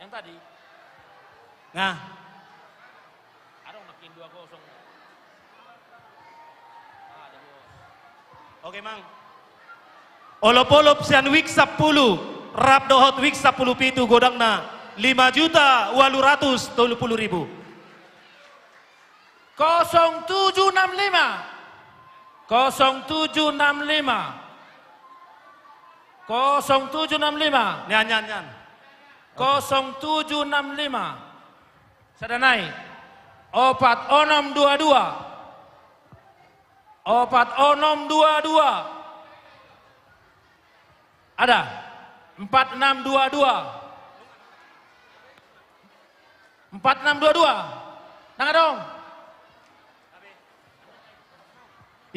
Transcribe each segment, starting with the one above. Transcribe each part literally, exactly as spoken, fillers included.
Tadi. Nah. Adong nangkin dua kosong. Oke, Mang. Olop-olop sian week sampulu, rap dohot week sampulu pitu godangna lima juta ualu ratus tolu pulu ribu. Kosong tujuh enam lima. Kosong tujuh enam lima. Kosong tujuh enam lima. Nian, nian, nian. Kosong tujuh enam lima. Sada nai. Opat onom dua dua. Opat onom dua dua. Ada. Empat enam dua dua. Empat enam dua dua. Nang adong.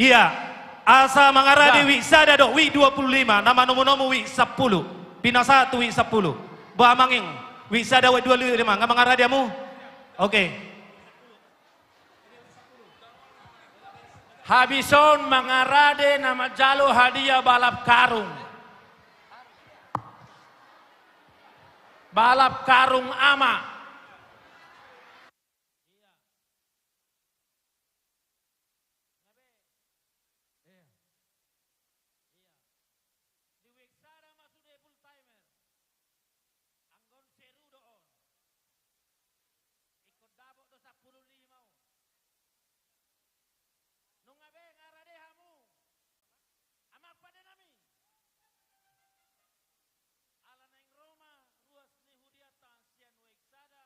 Ia, asa mangarade week sada dohot week dua pulu lima, na manomu-nomu week sampulu. Pinasahat tu week sampulu. Boha, Amang, week sada, week dua pulu lima nga mangarade hamu? Oke. Habis on mangarade na manjalo hadiah balap karung. Balap karung ama. Di week sada ma sude full timer. Anggo seru do on. Ingkon dapot do sampulu lima on. Nunga be nga rade hamu. Amang pande nami. Ala naeng ro ma ruas ni huria ta sian week sada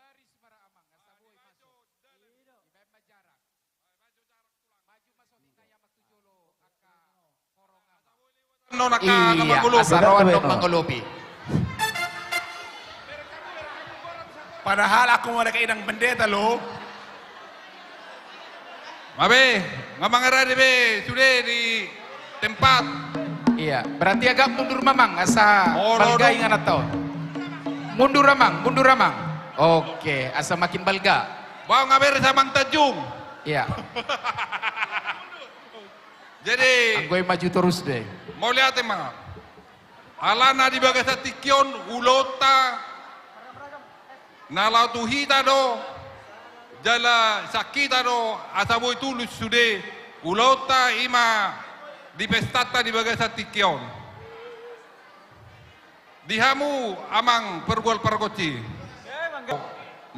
Baris ma ra amang, asa boi masuk. Dibaen ma jarak. Maju ma sotik nai amang tu jolo, angka horong amang. Non angka na mangolopi. Iya, asa roha na mangolopi. Padahal aku mau dekat inang pendeta lo. Mabe, nga mangarade be sude di tempat. Iya, berarti agak mundur ma amang, asa balga ingananta on. Mundur amang, mundur amang. Oke, asa makin balga. Bang, nga bere samang Tanjung. Iya. Jadi, anggo i maju torus be. Mauliate ma. Alana di bagasan tingki on ulaonta na laho tu hita do, jala sian hita do asa boi tulus sude ulaonta, i ma di pestanta di bagasan tingki on. Di hamu amang pargual pargonsi,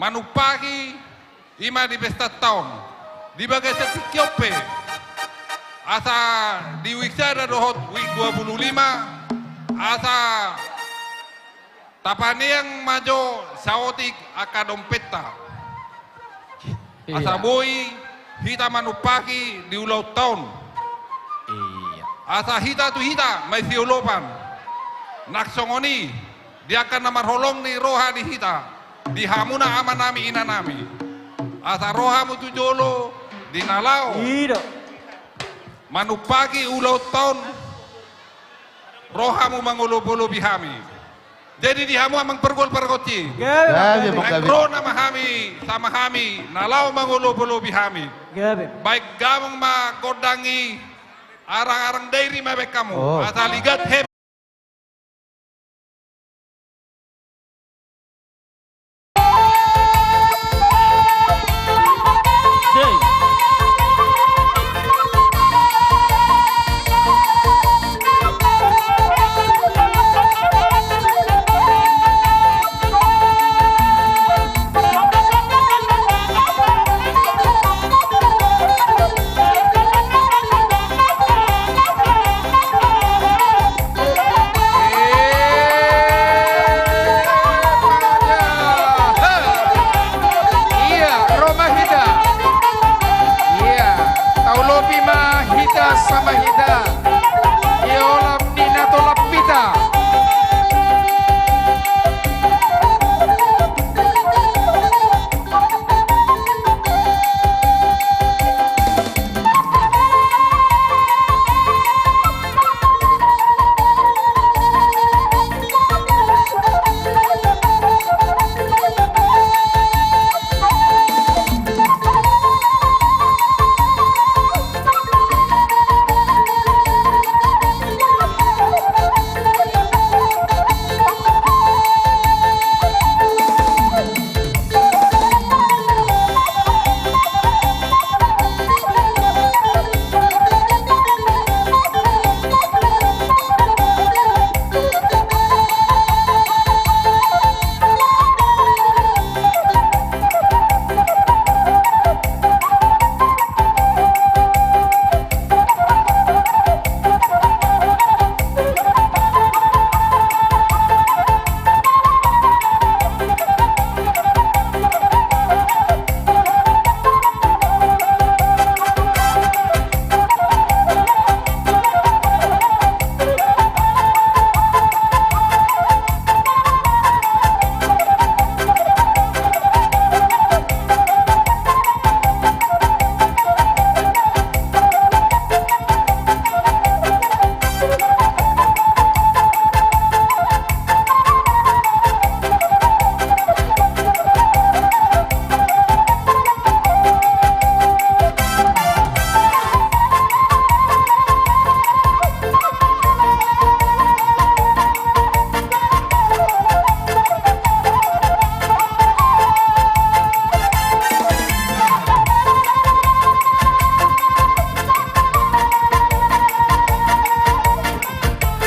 manumpahi i ma di pestanta on, di bagasan tingki on pe, asa di week sada dohot week dua puluh lima, asa tapaneang ma jo saotik angka dompetta. Iya. Asa boi hita manumpahi di ulaonta on. Iya. Asa hita tu hita maisiolopan. Nang songon i di angka na marholong ni roha di hita, di hamuna amanami inanami. Asa ro hamu tu jolo di na laho. Iya. Manumpahi ulaonta on, ro hamu mangolopolopi hami. Jadi di hamu amang pargual pargonsi. Gabe, gabe, gabe. Ro nama hami, sama hami, na laho mangolopolopi hami. Gabe. Baen hamu ma gondang i, arang-arang dairi ma baen hamu. Oh. Asa ligat hep. Ia, ro ma hita. Ia, taulopi ma hita sama hita. Ia, olam ni na tolap hita.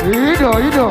Ido, ido.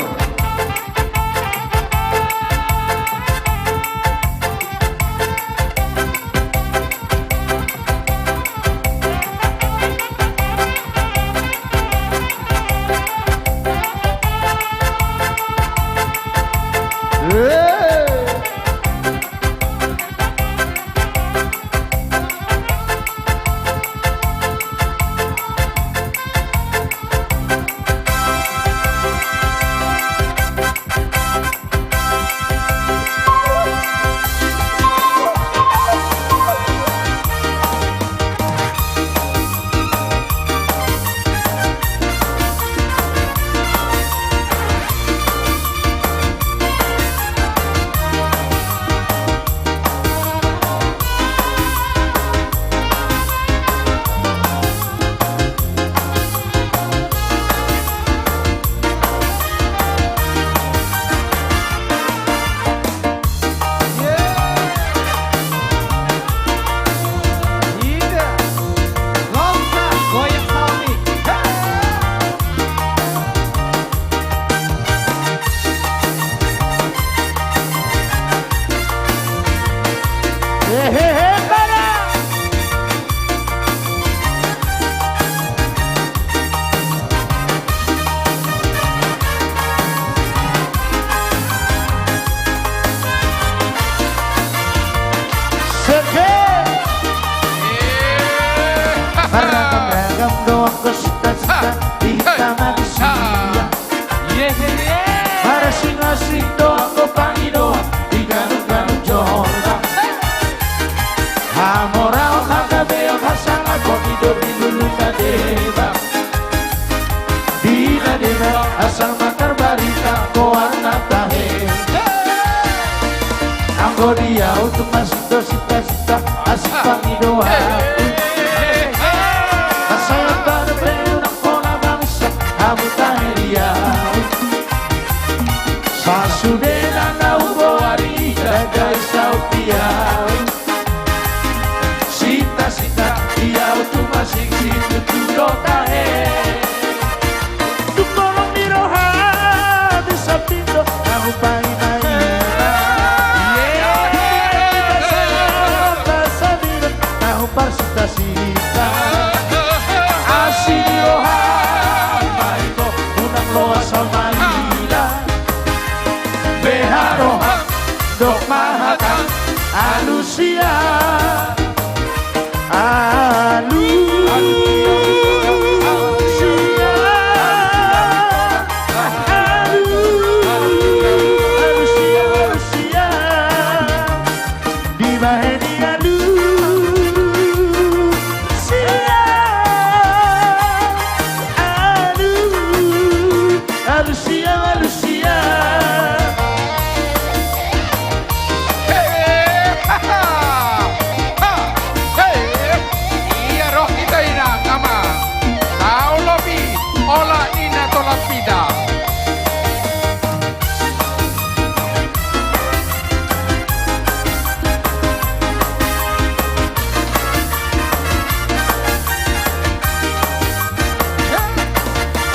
Dohot sita-sita di hita manusia. Marasing-asing dohot pangidoan di ganup-ganup jolma. Hamoraon, hagabeon, hasangapon, didok di lulu na deba. Di na deba asal mangarbarita goar na tahe. Anggo di au tung masito sita-sita, asing pangidoan. Asa parbe unang pola bangsa, hamu tahe di au. Sasudena na hugoari, dai saut di au. Sita-sita, di au tung masing situtu do tahe. Tung holong ni roha di sambing do na hupaima-ima. Tung basa-basa do na huparsita-sita. Asi ni roha ma i do, unang loas au maila. Beha roha, dok ma hata, alusia. Alusia. Alusia, alusia. Dibahen i alusia. Alu, alusia, alusia. Ia roha ni inang, amang. Tau lobi, olat ni na tolap pida.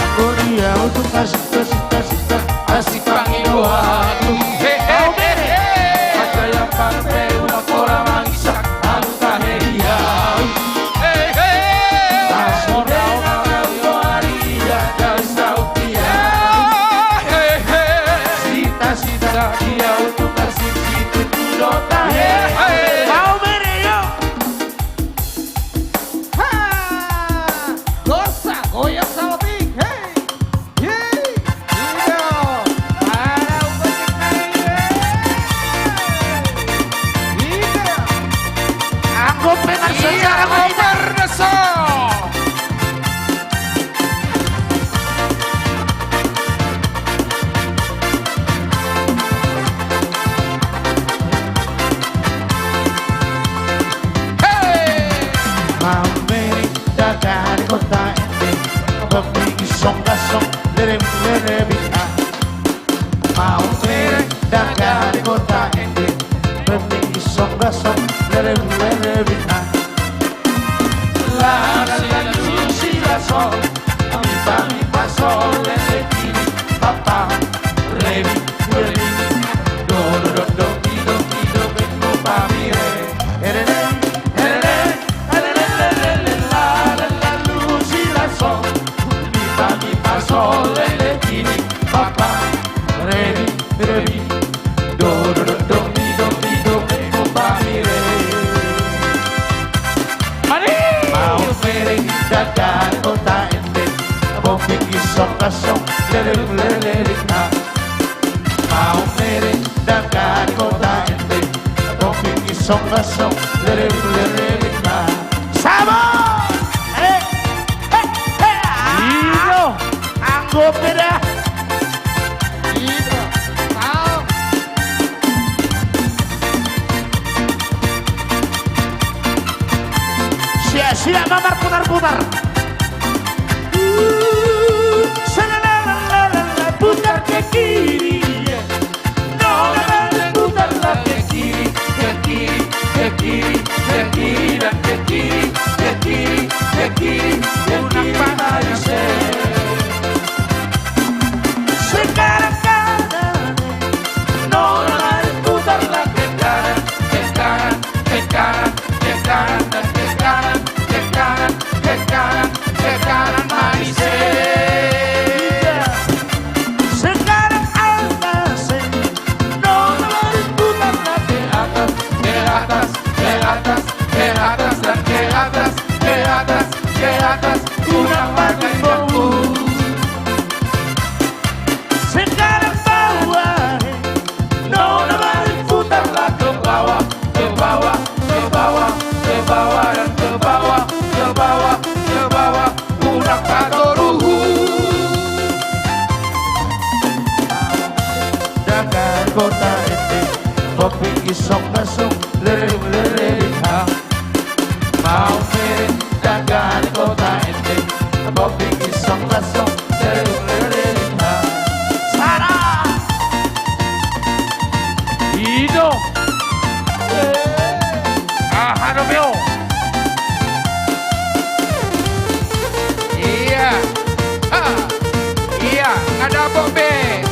Anggo di au tung asing, asing, asing, asing pangidoan. He, he, he, he. Asa ia parbe unang pola mangisak, hamu tahe di au. He, he. Asa parbe unang pola mangisak, hamu tahe di au. He, he. Sita-sita di au tung asing situtu do tahe. He, he. Mau mere, yo. Ha! Gosa, goyang saotik, hei! Hei! Ido! Para upatik na i, hei! Ido! Anggo pe na so, anggo pe na so! Mamereng dagane kota ende, peminggi songgasong lerem lerem i. Mamereng dagane kota ende, peminggi songgasong lerem lerem i. Laho lalu si laso, mimpa mimpa so lele kiri papa rebi rebi. Dodo dodo kido kido beko pamire. Erere erere erere lele lala lalu si laso, mimpa mimpa so lele kiri papa rebi rebi. Dodo dodo kido kido beko pamire. Mamereng dagane kota ende, peminggi songgasong lerem lerem i. Mamereng dagane kota ende, peminggi songgasong lerem lerem i. Sabot! Eh! Eh! Eh! Ido! Anggo pe da! Ido! Tau! Sia-sia ma marputar-putar. Putar ke kiri. Nona putar ke kiri, ke kiri, ke kiri, ke kiri, dan ke kiri, ke kiri, ke kiri, ke kiri. Sekarang kanan. Nona putar ke kanan, ke kanan, ke kanan, ke kanan, dan ke kanan, ke kanan, ke kanan, ke kanan, maise. Sekarang atas, nona putar ke atas, ke atas, ke atas, ke atas, dan ke atas, ke atas, ke atas, ke atas, Unang mati bau. Sekarang bau ahe, nona mari putarlah ke bawah, ke bawah, ke bawah, ke bawah, dan ke bawah, ke bawah, ke bawah, unang patoruhon. Danggar kota ende, kopi isong gasong, lereng lereng ha. Mau mereng danggar kota ende, kopi isong gasong, lereng lereng ha. Sara. Ido. Aha do beo. Ia. Ha. Ia, nga dapot be.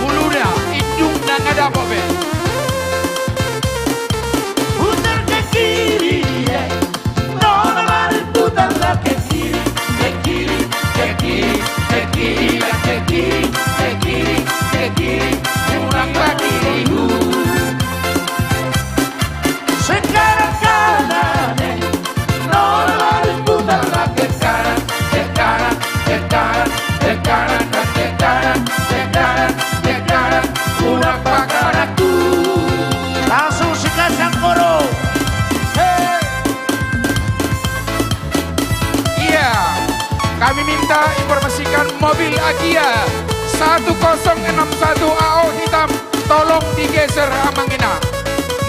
Uluna, indungna nga dapot be. Putar ke kiri, eh. Nona mari putarlah ke kiri, ke kiri, ke kiri, ke kiri, unang patoruhon. Sekarang kanan, eh. Nona mari putarlah ke kanan, ke kanan, ke kanan, ke kanan, ke kanan, ke kanan, ke kanan, unang patoruhon. Langsung sikat sangkoro. Hei. Iya. Kami minta informasikan mobil Agia satu kosong enam satu A O hitam. Tolong digeser, Amang Inang.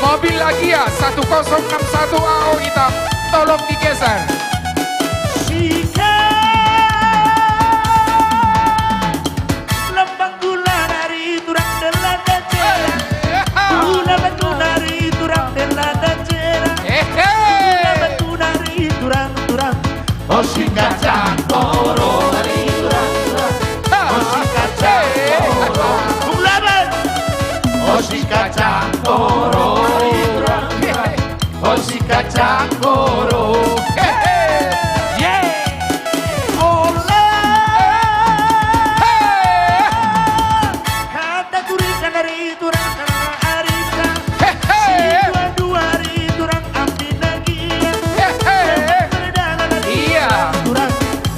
Mobil Agia satu kosong enam satu A O hitam, tolong digeser. Sikat lambang gula nari turang dela dacera. Eh, eh, ha. Gula batu nari turang dela dacera. Eh, eh. Gula batu nari turang, turang. Osi kacang koro, ari turang, turang. Osi kacang koro. Bung Laban. Osi kacang koro, ari turang, turang. Osi kacang koro. Ye. Ola. Hata turikan ari turang, turang, ari turang. He, he. Siduadua ari turang, ambi na gia. He, he. Berdalan ari turang, turang.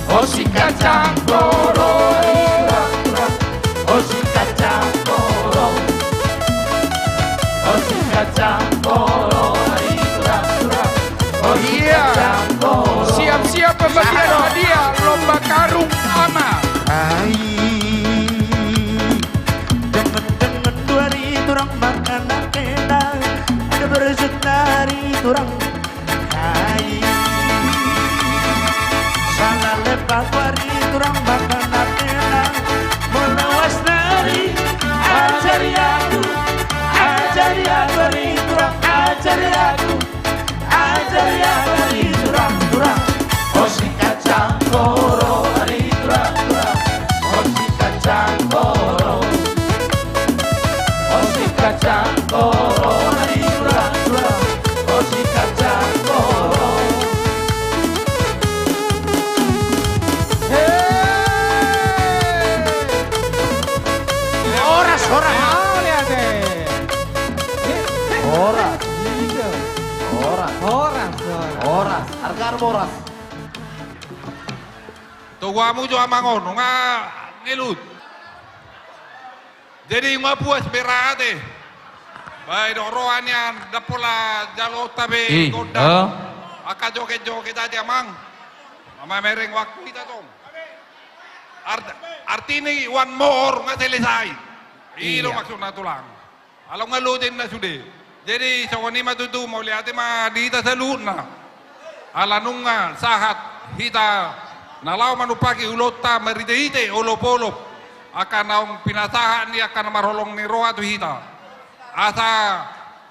Osi kacang koro, turang, turang. Osi kacang koro. Osi kacang koro, turang, turang. Osi kacang koro. Siap-siap pembagian hadiah lomba karung ama. Ai. Dengan-dengan dua ari turang mangan na kena, ada berjuta ari turang kai. Salah lepa dua ari turang mangan na kena, molo uas nari, ajari aku, ajari aku ari turang, ajari aku. Ajari au ari turang, turang. Osi kacang koro ari turang, turang. Osi kacang koro. Osi kacang koro ari turang, turang. Osi kacang koro. Hei. Horas, horas. Mauliate. Horas. Horas. Horas. Horas. Horas. Arga horas. Togu hamu jo amang on, nunga ngelut. Jadi nunga puas be ra ate. Baen do roha nian, ndang pola jalo tabe gondang. Angka joget-joget ate amang. Mamamereng waktu hita tong. Art-, artini one more nunga selesai. I do maksudna tulang. Along nga loja inna sude. Jadi songon i ma tutu, mauliate ma di hita saluhutna. Ala nunga sahat hita na laho manumpahi ulaonta marhite-hite olop-olop. Angka naung pinasahat ni angka na marholong ni roha tu hita. Asa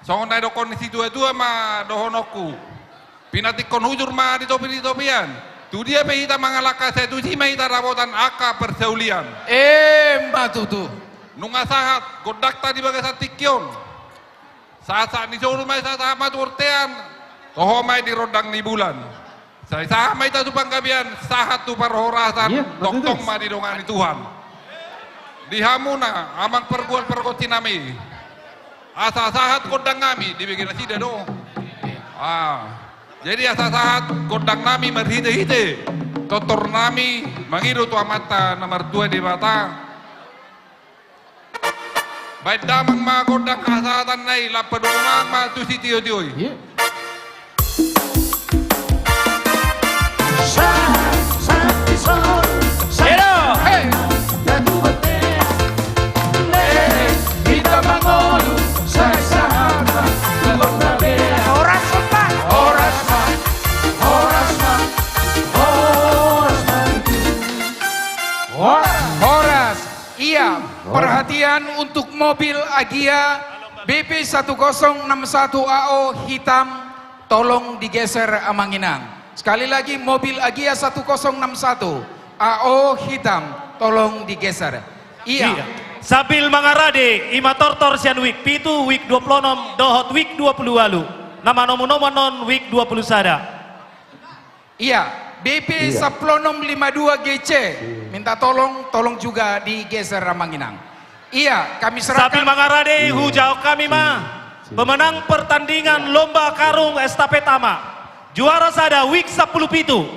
songon na didokkon ni situa-tua ma dohononku. Pinantikhon hujur ma di topi-topian. Tu dia pe hita mangalangka, sai tusi ma hita dapotan angka parsaulian. Emma tutu. Nunga sahat gondangta di bagasan tingki on. Sahat-sahat ni solu ma i, sahat-sahat ma tu bontean. Toho ma i di rondang ni bulan. Sai sahat ma hita tu panggabean, sahat tu parhorasan. Iya, betul, tongtong ma didongani Tuhan. Di hamuna amang pargual pargonsi nami. Asa sahat gondang nami, dibege nasida do. Ah. Jadi asa sahat gondang nami marhite-hite tortor nami mangido tu Amanta na martua Debata. Baen damang ma gondang hasahatan na i, lam padomu ma tu sitio-tio i. Iya. Horas ma. Horas ma. Horas ma. Horas. Iya, perhatian untuk mobil Agya B P satu kosong enam satu A O hitam, tolong digeser, Amang Inang. Sekali lagi, mobil Agya satu kosong enam satu A O hitam, tolong digeser. Iya. Iya. Sambil mangarade, i ma tortor sian wijk pitu, wijk dua pulu onom, dohot wijk dua pulu ualu. Na manomu-nomu annon wijk dua pulu sada. Iya, B P sampulu onom lima dua G C. Minta tolong, tolong juga digeser, Amang Inang. Iya, kami serahkan. Sambil mangarade, hujaha hami ma. Pemenang pertandingan lomba karung estafet ama. Juara sada, wijk sampulu pitu.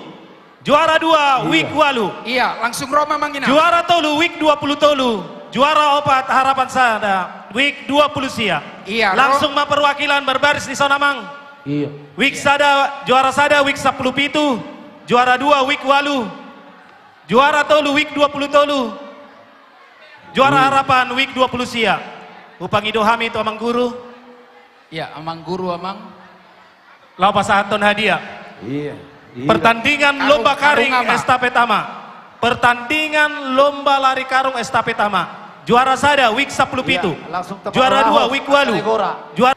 Juara dua, wijk ualu. Iya, langsung ro ma, Amang Inang. Juara tolu, wijk dua pulu tolu. Juara opat, harapan sada, wijk dua pulu sia. Iya, ro. Langsung ma perwakilan berbaris di son, Amang. Iya. Wijk sada, juara sada, wijk sampulu pitu, juara dua, wijk ualu, juara tolu, wijk dua pulu tolu, juara harapan, wijk dua pulu sia. Hupangido hami tu Amang Guru. Iya, Amang Guru, Amang. Laho pasahathon hadiah. Iya, iya. Pertandingan lomba karung, karung ama. Estafet ama. Pertandingan lomba lari karung estafet ama. Juara sada, wijk sampulu pitu. Iya, langsung tepuk tangan. Juara dua, wijk ualu. Juara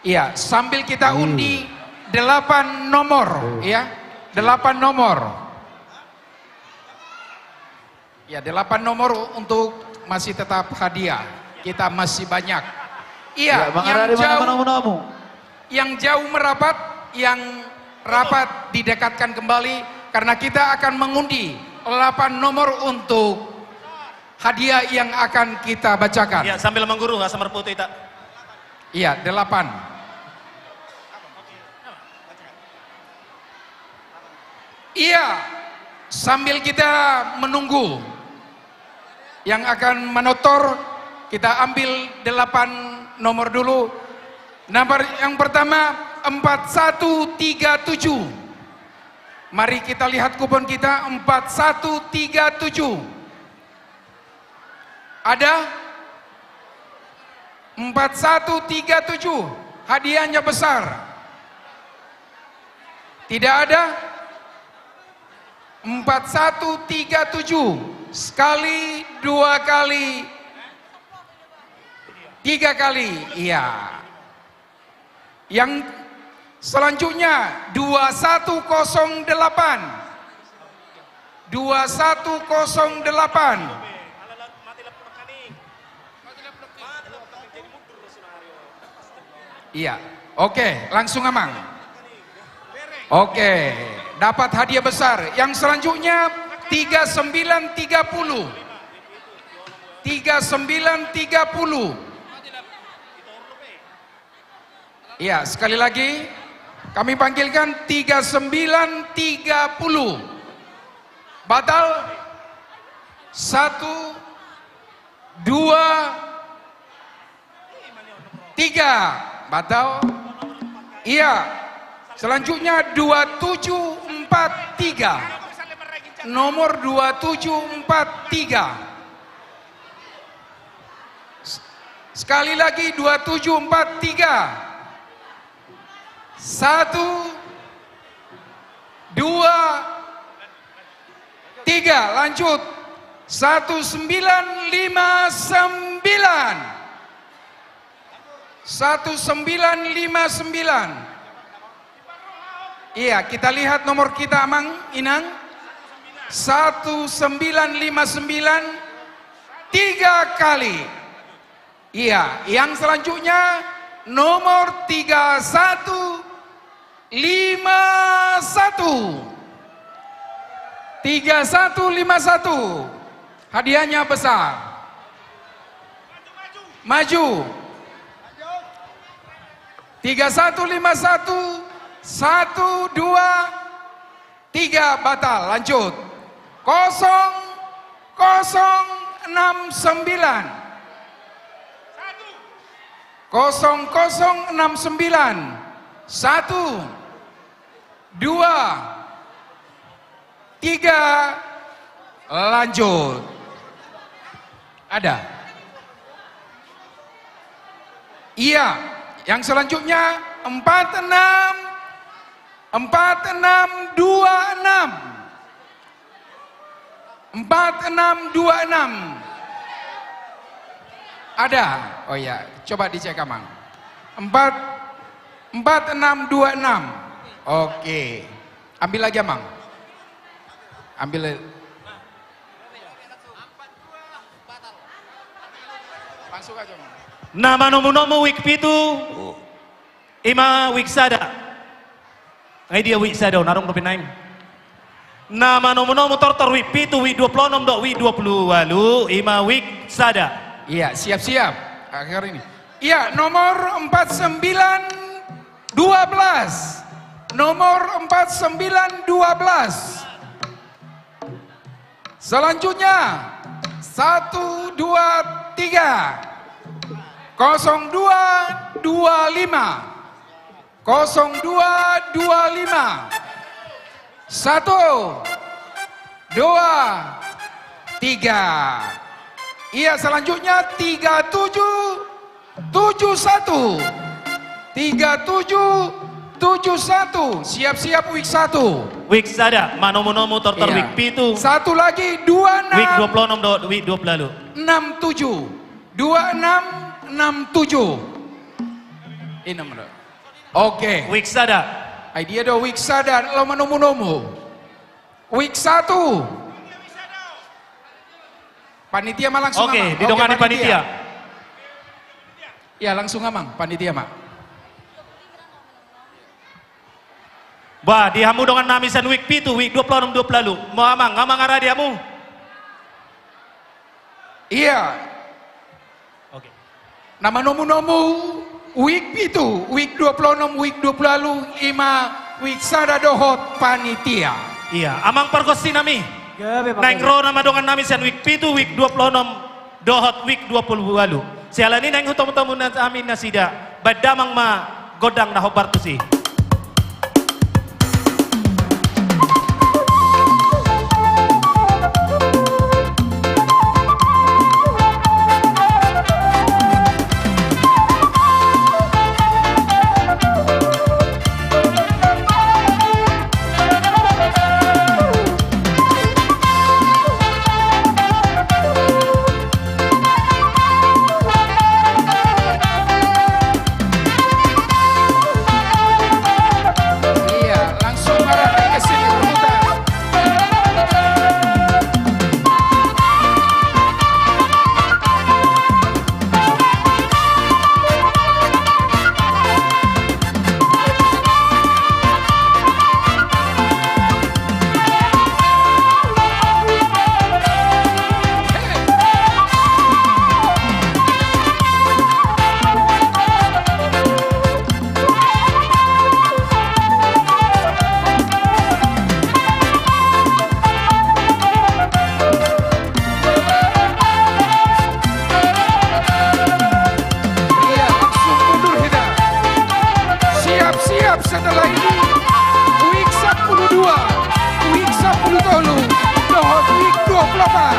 Iya, sambil kita undi delapan nomor, ya. Delapan nomor. Ya, delapan nomor untuk masih tetap hadiah. Kita masih banyak. Iya, yang jauh, yang jauh merapat, yang rapat didekatkan kembali, karena kita akan mengundi delapan nomor untuk hadiah yang akan kita bacakan. Iya, sambil mangguru, asa marfoto hita. Iya, delapan. Iya, sambil kita menunggu yang akan manortor, kita ambil delapan nomor dulu. Nomor yang pertama, empat satu tiga tujuh. Mari kita lihat kupon kita, empat satu tiga tujuh. Ada? Empat satu tiga tujuh, hadiahnya besar. Tidak ada? Empat satu tiga tujuh, sekali, dua kali, tiga kali. Iya. Yang selanjutnya, dua satu kosong delapan. Dua satu kosong delapan. Iya. Oke, langsung, Amang. Oke, dapat hadiah besar. Yang selanjutnya, tiga sembilan tiga puluh. Tiga sembilan tiga puluh. Iya, sekali lagi, kami panggilkan tiga sembilan tiga puluh. Batal. Satu, dua, tiga. Batal. Iya. Selanjutnya dua tujuh empat tiga. Nomor dua tujuh empat tiga. Sekali lagi, dua tujuh empat tiga. Satu, dua, tiga. Lanjut. Satu sembilan lima sembilan. Satu sembilan lima sembilan. Iya, kita lihat nomor kita, Amang Inang. Satu sembilan lima sembilan, tiga kali. Iya, yang selanjutnya nomor tiga satu lima satu. Tiga satu lima satu. Hadiahnya besar. Maju. Tiga satu lima satu, satu dua tiga, batal. Lanjut. Kosong kosong enam sembilan. Kosong kosong enam sembilan. Satu, dua, tiga, lanjut. Ada? Iya, yang selanjutnya empat enam, empat enam dua enam. Empat enam dua enam. Ada? Oh iya, coba dicek, Amang. Empat, empat enam dua enam. Oke. Ambil lagi, Amang. Ambil. Langsung aja, Amang. Na manomu-nomu wijk pitu, i ma wijk sada. Ai dia wijk sada on, adong dope naeng. Na manomu-nomu tortor wijk pitu, wijk dua pulu onom dohot wijk dua pulu ualu, i ma wijk sada. Iya, siap-siap. Akhir ini. Iya, nomor empat sembilan dua belas. Nomor empat sembilan dua belas. Selanjutnya, satu dua tiga, kosong dua dua lima, kosong dua dua lima. Satu, dua, tiga. Iya, selanjutnya tiga tujuh tujuh satu. Tiga tujuh tujuh satu. Siap-siap, wijk satu. Wijk sada, manomu-nomu tortor, iya, wijk pitu. Satu lagi, dua enam. Wijk dua pulu onom dohot wijk dua pulu ualu. Enam tujuh. Dua enam enam tujuh. Ini nomor. Oke. Wijk sada. Ai dia do wijk sada, laho manomu-nomu. Wijk satu. Panitia ma langsung, oke, Amang. Oke, didongani panitia. Panitia. Ya, langsung, Amang, panitia ma. Bah, di hamu dongan nami sian wijk pitu, wijk dua pulu onom, dua pulu ualu. Mo, Amang, Amang, arah di hamu. Iya. Oke. Na manomu-nomu wijk pitu, wijk dua pulu onom, wijk dua pulu ualu, i ma wijk sada dohot panitia. Iya, Amang pargonsi nami. Gabe, Pak. Naeng ro nama dongan nami sian wijk pitu, wijk dua pulu onom dohot wijk dua pulu ualu. Siala ni naeng hutomu-tomu nami nasida, baen damang ma gondang na hombar tusi. Iya, langsung arah ke sini, rebutan. Iya, langsung mundur hita. Siap-siap, setelah ini wijk sampulu dua, wijk sampulu tolu, dohot wijk dua pulu opat.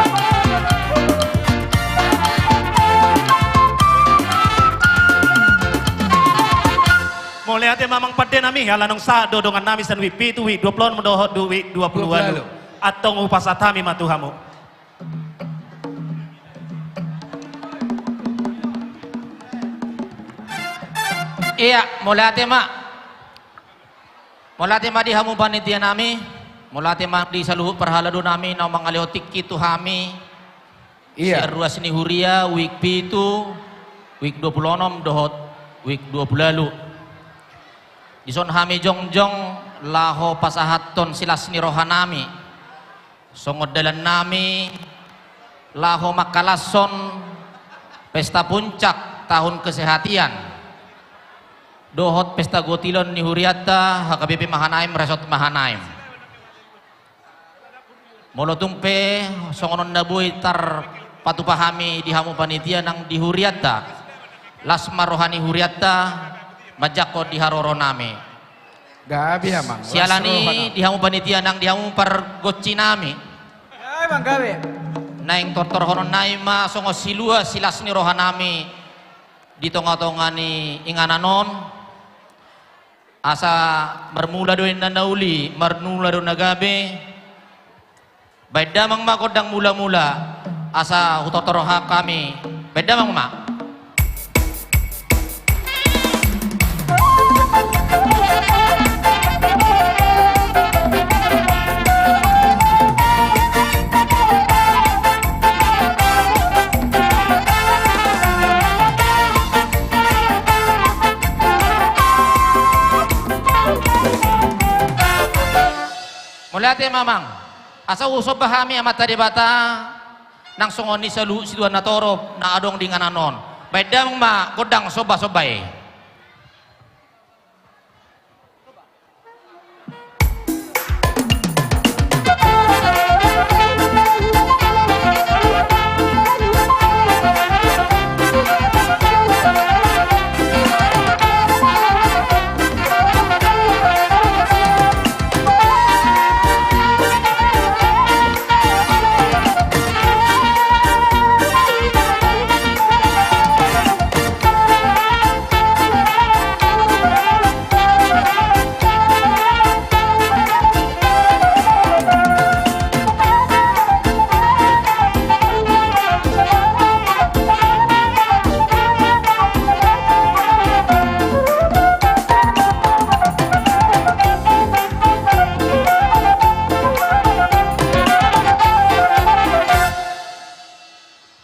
Mauliate ma, Amang pande nami, ala naung sahat do dongan nami sian wijk pitu, wijk dua pulu onom dohot wijk dua pulu ualu. Dua pulu ualu. Antong hupasahat hami ma tu hamu. Iya, mauliate ma. Mauliate ma di hamu panitia nami, mauliate ma di saluhut parhalado nami na mangalehon tingki tu hami. Iya. Sian ruas ni huria, wijk pitu, wijk dua pulu onom dohot wijk dua pulu ualu. Dison hami jongjong laho pasahathon silas ni roha nami songon dalan nami laho mangkalashon pesta puncak tahun kesehatian. dohot pesta gotilon ni hurianta H K B P Mahanaim, Resort Mahanaim. Molo tung pe songon on na boi tarpatupa hami di hamu panitia nang di hurianta, las ma roha ni hurianta manjangkon di haroronami. Gabe, Amang. Siala ni di hamu panitia nang di hamu pargonsinami. Gabe, Amang, gabe. Naeng tortorhononnami ma songon silua silas ni rohanami di tongatonga ni inganan on. Asa marmula do inna na uli, marmula do na gabe. Baen damang ma gondang mulamula, asa hutortor roha hami. Baen damang ma. Mauliate ma, Amang. Asa husomba hami Amanta Debata nang songon i saluhut siduan na torop na adong di inganan on. Baen damang ma gondang sombasomba i.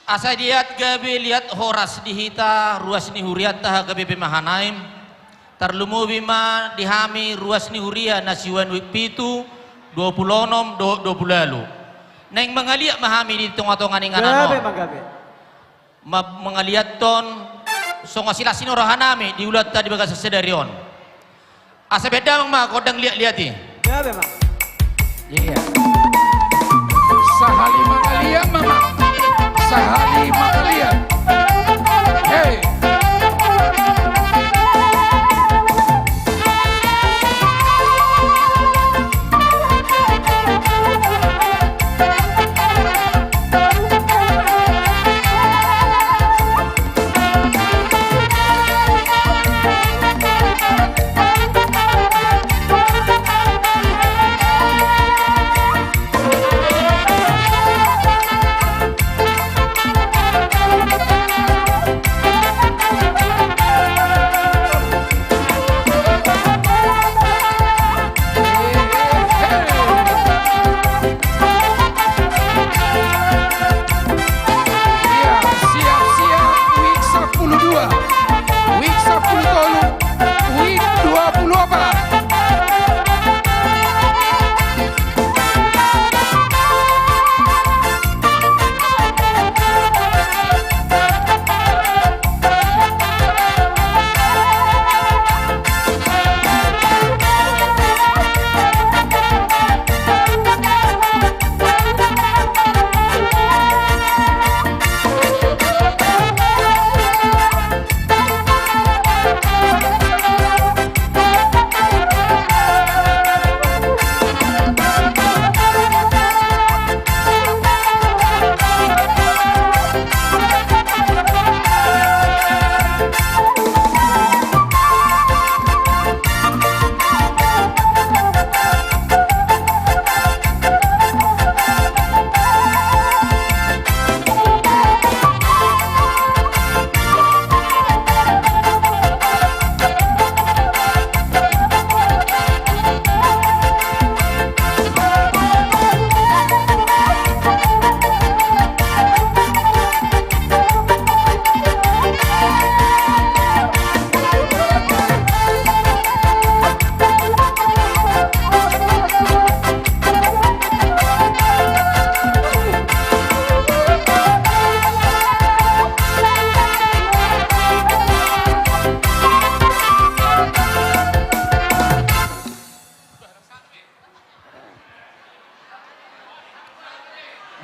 Asa liat gabe liat horas di hita ruas ni hurianta H K B P Mahanaim, tarlumobi ma di hami ruas ni huria na siuan wik pitu, dua pulu onom dohot dua pulu ualu. Naeng mangaliat ma hami di tongatonga ni inganan on. Gabe, Amang, gabe. Ma-, mangaliathon songon silas ni rohanami di ulaonta di bagasan sadari on. Asa baen damang ma gondang liatliat i. Gabe, Amang. Iya. Sahali mangaliat ma, Amang. Sahali mangaliat. Hei.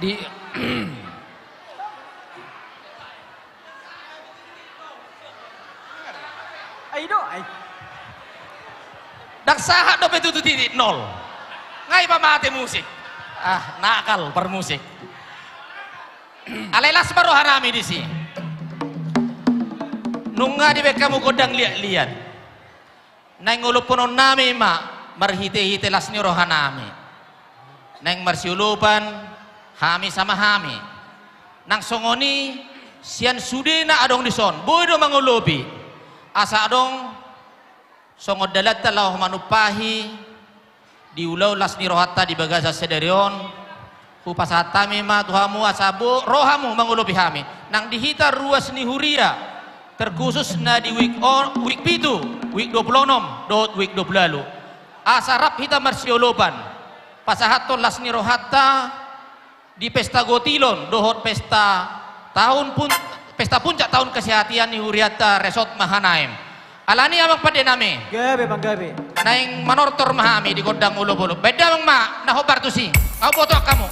Di Ai do, ai. Ndang sahat dope tutu titik nol. Nga i pamate musik. Ah, nakal parmusik. Alai las ma rohanami disi. Nunga dibaen hamu gondang liat-liat. Naeng olophonon nami ma marhite-hite las ni roha nami. Naeng marsiolopan hami sama hami. Nang songon i sian sudena adong dison, boi do mangolopi. Asa adong songon dalanta laho manumpahi di ulaon las ni rohanta di bagasan sadari on, hupasahat hami ma tu hamu asa bo-, ro hamu mangolopi hami. Nang di hita ruas ni huria, terkhusus na di wijk on, wijk pitu, wijk dua pulu onom, dohot wijk dua pulu ualu. Asa rap hita marsiolopan, pasahathon las ni rohanta, di pesta gotilon, dohot pesta tahun pun-, pesta puncak tahun kesehatan ni hurianta Resort Mahanaim. Alani amang pande nami. Gabe, amang, gabe. Naeng manortor ma hami di gondang olop-olop. Baen damang ma, na hombar tusi. Nga huboto hamu.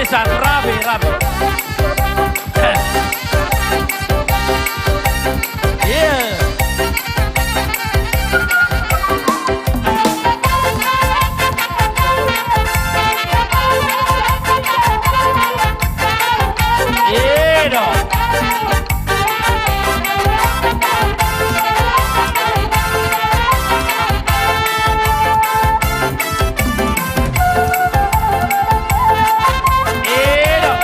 San, rame, rame. Iya. Iya dong. Iya dong.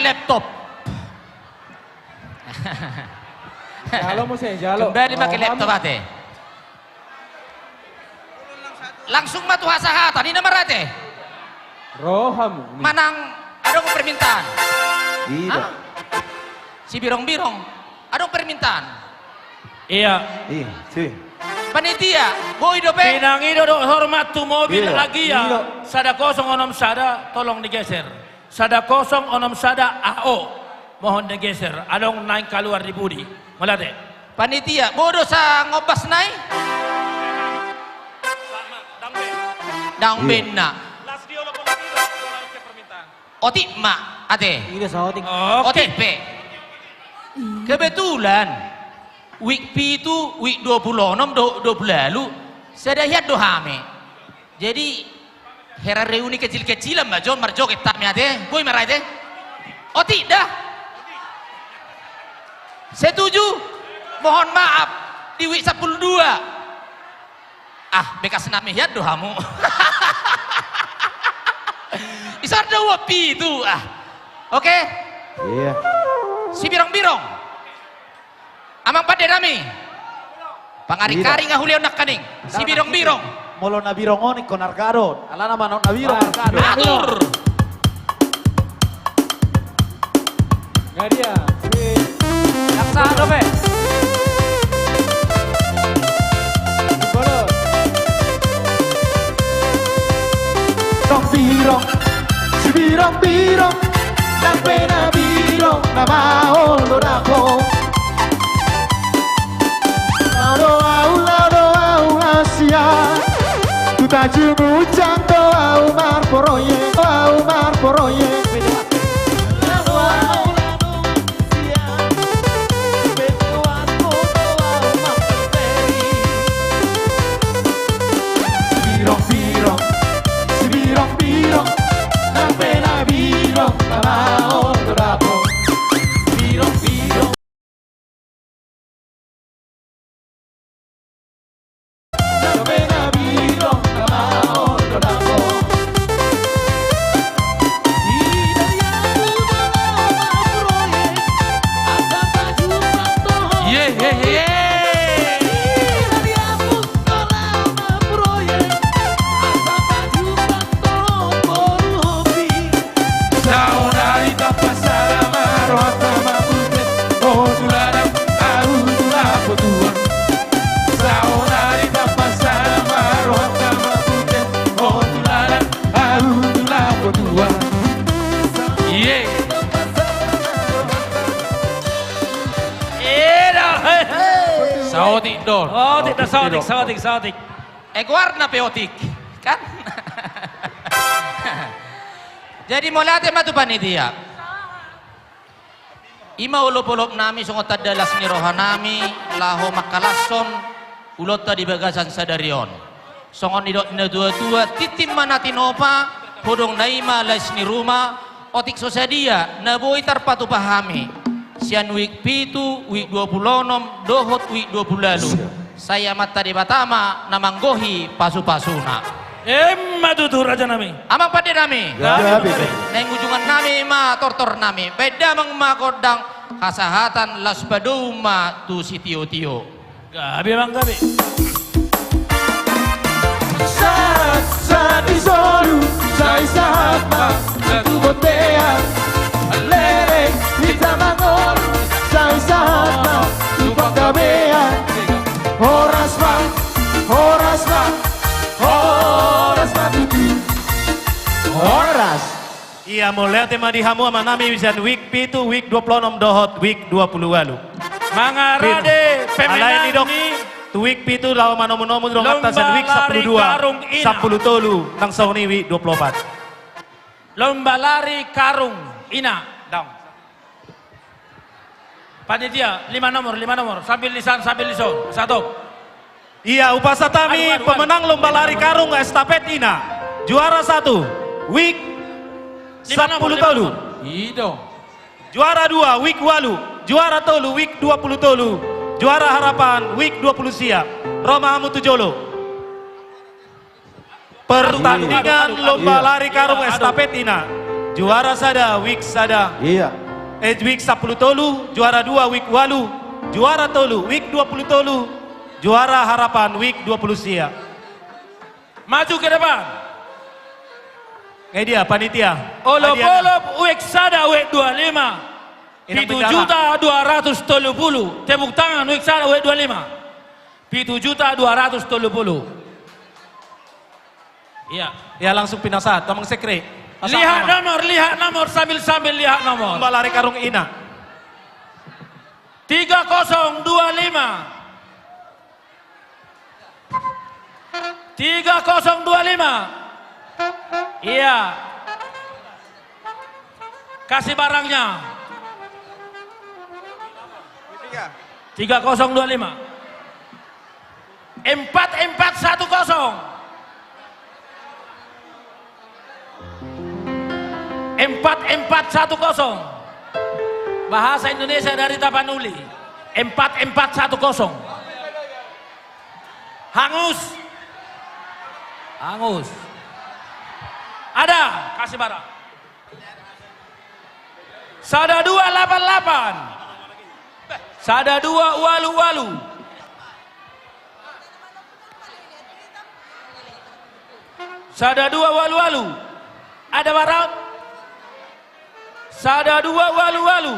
laptop. Jalo muse, jalo. Kembali make laptop, ate. Langsung ma tu hasahatan, ninna ma ra, ate. Roham. Manang adong permintaan? Tidak. Hah? Sibirong-birong, adong permintaan? Iya. Iya, si. Panitia, boi dope? Pinangido dohot hormat tu mobil Agia. Iya. Sada kosong onom sada, tolong digeser. Sada kosong onom sada A O. Mohon digeser. Adong naeng kaluar di pudi. Mauliate. Panitia, boi do sangombas nai? Dang benna. Otik ma, ate. Oke. Otik pe. Kebetulan, wijk pitu, wijk dua pulu onom, do, dua pulu ualu, sada hian do hami. Jadi, hera reuni kecil-kecilan ma jo, marjoget hami, ate. Boi ma ra, ate? Otik da. Setuju? Mohon maaf, di wijk sampulu dua. Ah, bekas nami hian do hamu. Isar do wijk pitu, ah. Oke? Iya. Sibirong-birong. Amang pande nami. Pangaring-karing ahu leon nangkaning. Sibirong-birong. Molo na birong on ingkon arga do. Alana manuk na birong arga do. Atur. Nga dia, si. Daksa dope. Bolon. Tong birong, sibirong-birong, nang pe na birong na maol do dapot. Lao do ahu, lao do ahu hasian, tu Tanjung Ujang do ahu marproyek, do ahu marproyek. Lao do ahu, lao do ahu hasian, tu Banyuwanto do ahu marperi. Sibirong-birong, sibirong-birong, nang pe na birong na maol do dapot. Sibirong-birong. Saonari tapasahat ma rohanta mambute, o tuladan ahu tu lapo tua. Saonari tapasahat ma rohanta mambute, o tuladan ahu tu lapo tua. Iye. Eda, he, he. Saotik do. Otik do, saotik, saotik, saotik. Eh, goarna pe otik, kan? Jadi, mauliate ma tu panitia. I ma olopolop nami songon tanda las ni roha nami, laho mangkalashon ulaonta di bagasan sadari on. Songon nidok ni natuatua, tintin ma na tinopa, hodongna i ma las ni ruma, otik so sadia, na boi tarpatupa hami. Sian wijk pitu, wijk dua pulu onom, dohot wijk dua pulu ualu. Siap. Sai Amanta Debata ma na manggohi pasupasuna. Emma tutu, raja nami. Amang pande nami. Gabe, gabe. Naeng ujungan nami ma tortor nami. Baen damang ma gondang, hasahatan las padou ma tu sitiotio. Gabe, amang, gabe. Sahat, sahat di solu, sai sahat ma tu bontean. Leleng hita mangolu, sai sahat ma tu panggabean. Horas ma, horas ma, horas ma tutu. Horas. Ia, mauliate ma di hamu amang nami sian wijk pitu, wijk dua pulu onom dohot wijk dua pulu ualu. Mangarade pemenang ni tu wijk pitu laho manomunomu donganta sian wijk sampulu dua, sampulu tolu, nang songon i wijk dua pulu opat. Lomba lari karung ina. Daong. Panitia, lima nomor, lima nomor. Sambil lisan, sambil lison. Satu. Ia, hupasahat hami pemenang lomba lari karung estafet ina. Juara satu, wijk sampulu tolu. Juara dua, wijk ualu. Juara tolu, wijk dua pulu tolu. Juara harapan, wijk dua pulu sia. Ro ma hamu tu jolo. Pertandingan lomba lari karung estafet ina. Juara sada, wik sada. Iya. Eh, wik sampulu tolu, juara dua, wik ualu, juara tolu, wik dua pulu tolu, juara harapan, wik dua pulu sia. Maju ke depan. Ngai dia, panitia. Olop-olop, wik sada, wik dua lima. Pitu juta dua ratus tolu pulu. Tepuk tangan, wik sada, wik dua lima. Pitu juta dua ratus tolu pulu. Iya. Ya, langsung pinasahat. Amang sekre. Lihat nomor, lihat nomor, sambil-sambil lihat nomor. Balari karung ina. Tiga kosong dua lima. Tiga kosong dua lima. Iya. Kasih barangnya. Tiga kosong dua lima. Empat empat satu kosong. Empat empat satu kosong. Bahasa Indonesia dari Tapanuli. Empat empat satu kosong. Hangus. Hangus. Ada, kasih barang. Sada dua lapan lapan. Sada dua ualu ualu. Sada dua ualu ualu. Ada barang? Sada dua ualu ualu.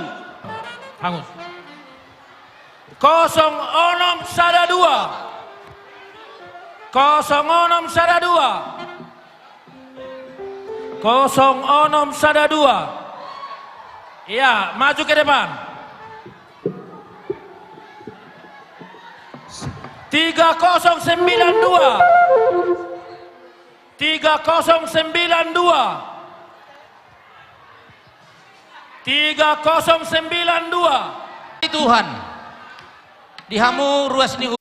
Hangus. Kosong onom sada dua. Kosong onom sada dua. Kosong onom sada dua. Iya, maju ke depan. Tiga kosong sembilan dua. Tiga kosong sembilan dua. Tiga kosong sembilan dua. Tuhan, di hamu ruas ni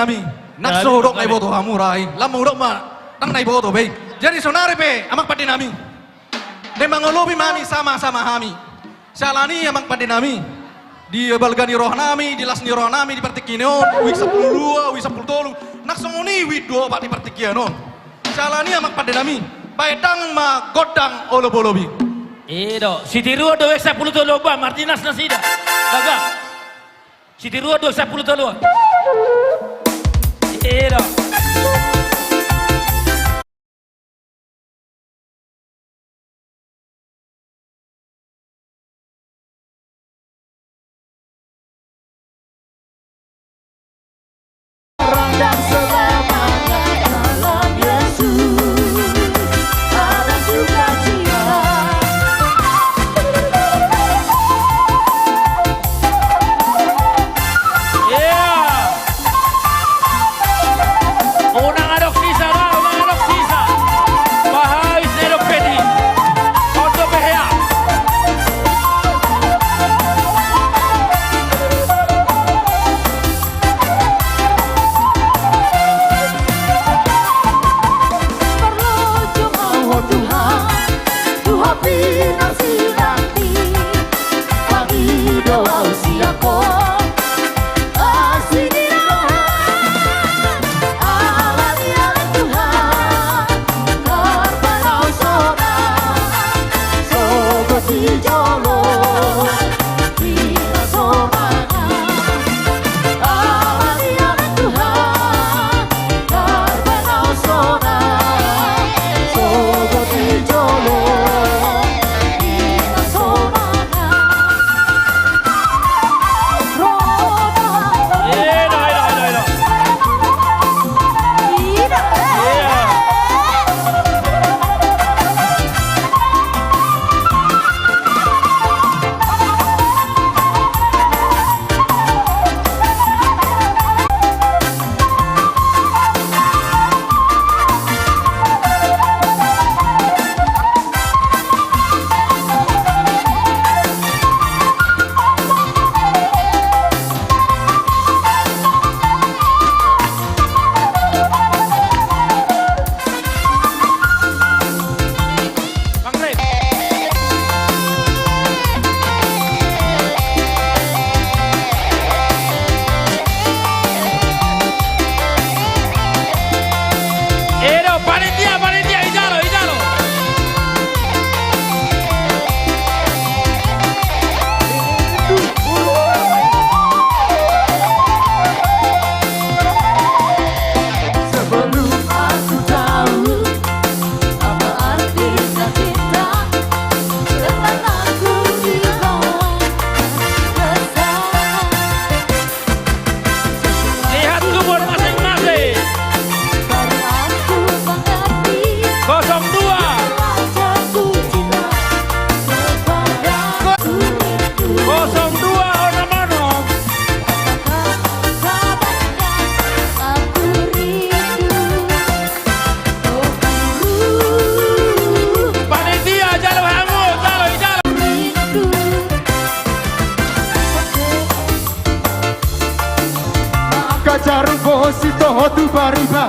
Nami, nang so hudok na iboto hamu ra i, lam hudok ma nang na iboto be. Jadi sonari pe amang pande nami, na mangolopi ma hami sama-sama hami. Siala ni i amang pande nami, di balga ni roha nami, di las ni roha nami, di partingkian on, wijk sampulu dua, wijk sampulu tolu, nang songon i wijk dua opat di partingkian on. Siala ni i amang pande nami, baen dang ma gondang olop-olop i. I do, sitiruon do wijk sampulu tolu on, martindas nasida. Baga. Sitiruon do sampulu tolu on. I do. Unang adong sisa, unang adong sisa. Bahabis na i dope di. On dope hea. Parlojong ma ho Tuhan, tu ho pinarsiranti, pangido au sian ho, asi ni roha. Ala ni i ale Tuhan, tarpanausona, sogot di jolo. Edo, panitia, panitia, ijalo, ijalo. Sebelum aku tahu apa artinya cinta, telah aku dibawa. Lihat kubur masing-masing. Kosong dua. Kosong dua, onom onom. Panitia, jalo hamu, jalo, jalo. Angka jarum bosi toho tu pariba,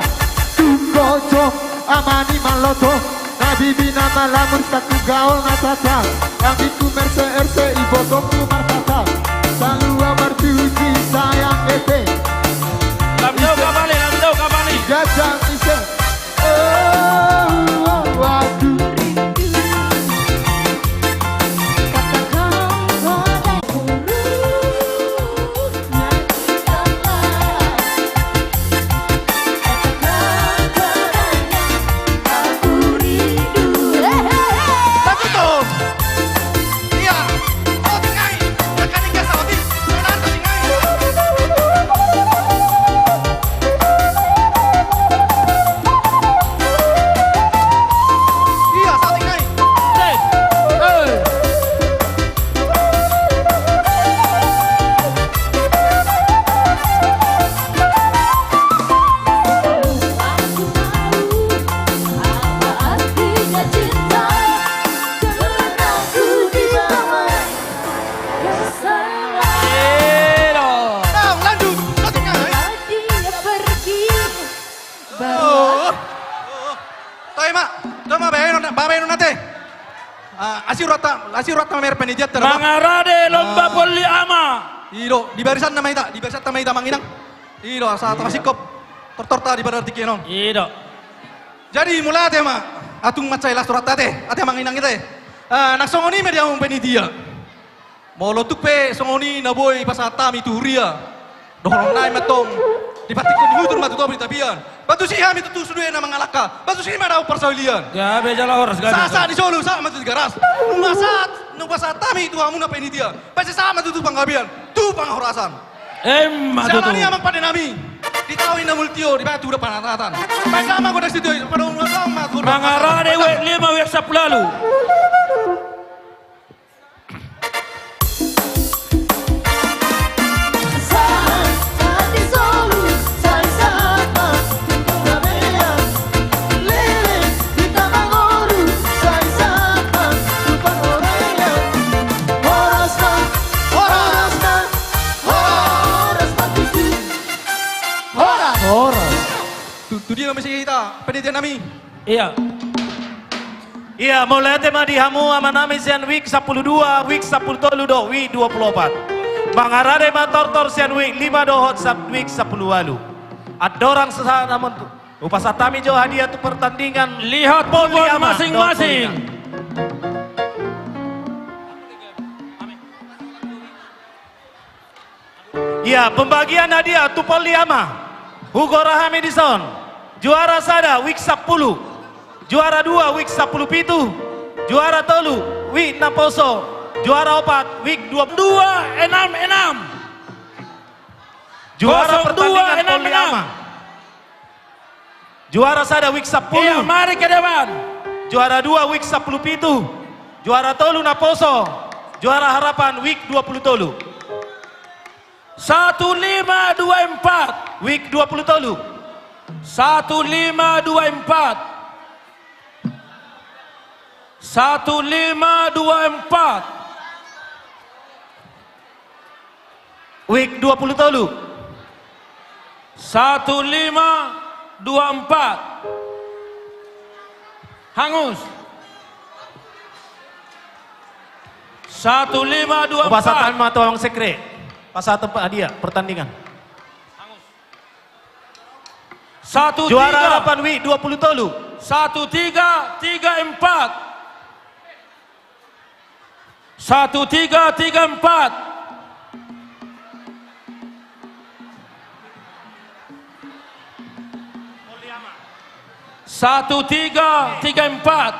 tu kocok ama ni maloto, na bibi na malamur satu gaol na tata, anggiku merse-erse ibotongku martata, salua martuji sayang ete. Lam dau kabali, lam dau kabali. Gajang ise. Toma, baenon, baenon ate. Ah, asi rohanta, asi rohanta mamereng panitianta, tama. Mangarade lomba Ah. Polli Ama. I do, di barisan nama hita, di barisan nama hita manginang. I do, asa tama singkop. Tortorta di pada tingki on. I do. Jadi, mauliate ma. Atung mansai las rohanta ate, ate manginang ate. Ah, nang songon i ma di hamu panitia. Molo tung pe songon i na boi pasahat hami tu huria. Dohonon nami ma tong. Di partingkian ni huta ma tu topi ni tapian. Batu si hami tutu sude na mangalangka. Batu si ma dao parsaulian. Gabe jala horas, gabe. Sahat-sahat ni solu, sahat ma tu Tigaras. Nunga sahat, nunga sahat hami tu hamu na panitia. Pasti sahat ma tutu panggabean. Tu panghorasan. Emma tutu. Siala ni amang pande nami. Di taon i na multio, di batu da panatatan. Baik lama kau dari situ, pada umur lama, guru. Mangarade wijk lima, wijk sampulu ualu. Horas. Tu, tu dia ma muse hita, panitia nami. Ia. Ia, mauliate ma di hamu amanami sian wijk sampulu dua, wijk sampulu tolu dohot wijk dua pulu opat. Mangarade ma tortor sian wijk lima dohot sa-, wijk sampulu ualu. Andorang sasahat ma on tu, hupasahat hami jo hadiah tu pertandingan. Lihat Polli Ama masing-masing. Dohot Polli Ama. Ia, pembagian hadiah tu Polli Ama. Hugora hami dison. Juara sada, wijk sampulu. Juara dua, wijk sampulu pitu. Juara tolu, wijk naposo. Juara opat, wijk dua. Dua enam enam. Juara kosong dua pertandingan enam enam. Polli Ama. Juara sada, wijk sampulu. Ia, mari ke depan. Juara dua, wijk sampulu pitu. Juara tolu, naposo. Juara harapan, wijk dua pulu tolu. Satu lima dua empat. Wijk dua pulu tolu. Satu lima dua empat. Satu lima dua empat. Wijk dua pulu tolu. Satu lima dua empat. Hangus. Satu lima dua empat. Hupasahat ma tu amang sekre. Pasahat tempat hadiah pertandingan. Hangus. Satu tiga. Juara harapan, wijk dua pulu tolu. Satu tiga tiga empat. Satu tiga tiga empat. Satu tiga tiga empat.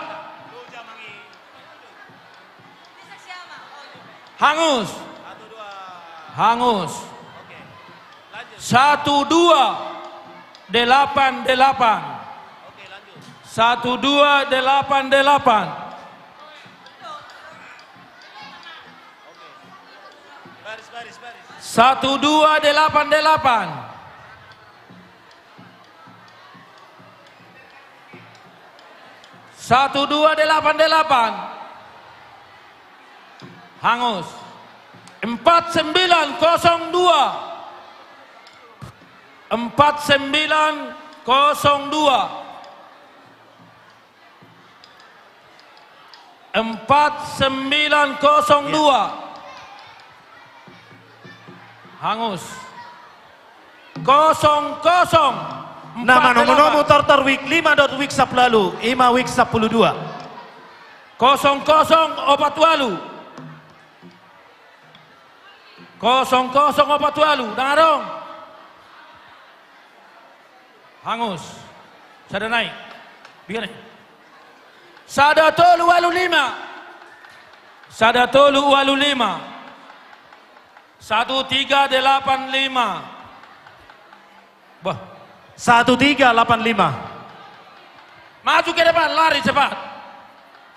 Hangus. Hangus. Satu dua delapan delapan. Satu dua delapan delapan. Satu dua delapan delapan. Satu dua delapan delapan. Hangus. Empat sembilan kosong dua. Empat sembilan kosong dua. Empat sembilan kosong dua. Hangus. Kosong kosong. Na manomu-nomu tortor wijk lima dohot wijk sampulu ualu, ima wijk sampulu dua. Kosong kosong opat ualu. Kosong kosong opat ualu, dang adong. Hangus. Sada nai. Biar nai. Sada tolu ualu lima. Sada tolu ualu lima. Satu tiga delapan lima. Bah. Satu tiga delapan lima. Maju ke depan, lari cepat.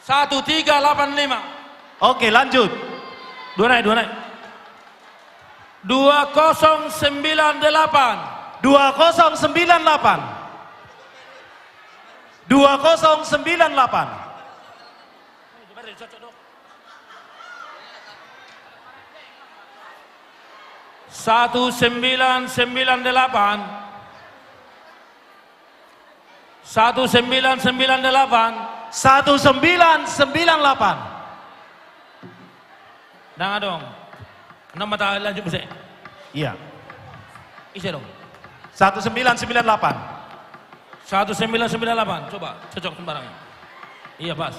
Satu tiga delapan lima. Oke, lanjut. Dua nai, dua nai. Dua kosong sembilan delapan. Dua kosong sembilan delapan. Dua kosong sembilan delapan. Satu sembilan sembilan delapan. Satu sembilan sembilan delapan. Satu sembilan sembilan delapan. Ndang adong. Ndang mata lanjut muse. Iya. Ise dong? Satu sembilan sembilan delapan. Satu sembilan sembilan delapan. Coba, cocok sembarang. Iya, pas.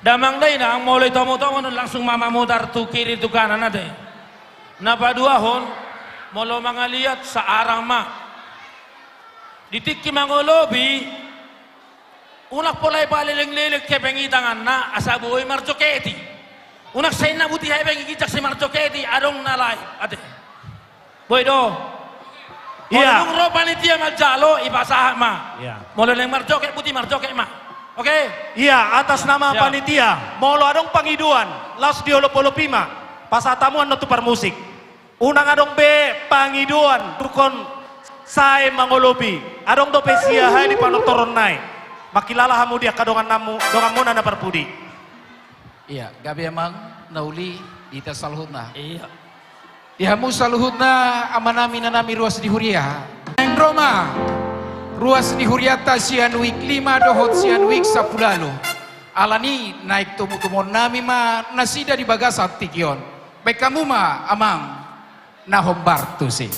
Damang dainang, molo i tomo-tomo on langsung ma mamutar tu kiri tu kanan ate. Na paduahon, molo mangaliat saarang ma. Di tingki mangolopi, unang pola ipaleleng-leleng hepeng i tanganna, asa boi marjoget i. Unang sai na buti hepeng i ginjang sai marjoget i, adong na lain ate. Boi do. Iya. Molo dung ro panitia manjalo, ipasahat ma. Iya. Molo naeng marjoget, buti marjoget ma. Oke? Iya, atas nama panitia, molo adong pangidoan, laos diolop-olop i ma. Pasahat hamu annon tu parmusik. Unang adong be pangidoan, turkon sae mangolopi. Adong dope siaha di panortoron nai. Mangkilala hamu di angka dongan namu, dongan muna na parpudi. Iya, gabe amang, na uli, di hita saluhutna. Iya. Di hamu saluhutna, amanami, inanami, ruas ni huria. Naeng ro ma, ruas ni hurianta sian wijk lima dohot sian wijk sampulu ualu. Alani, naeng tomu-tomuonnami ma, nasida di bagasan tingki on. Baen hamu ma, amang, na hombar tusi.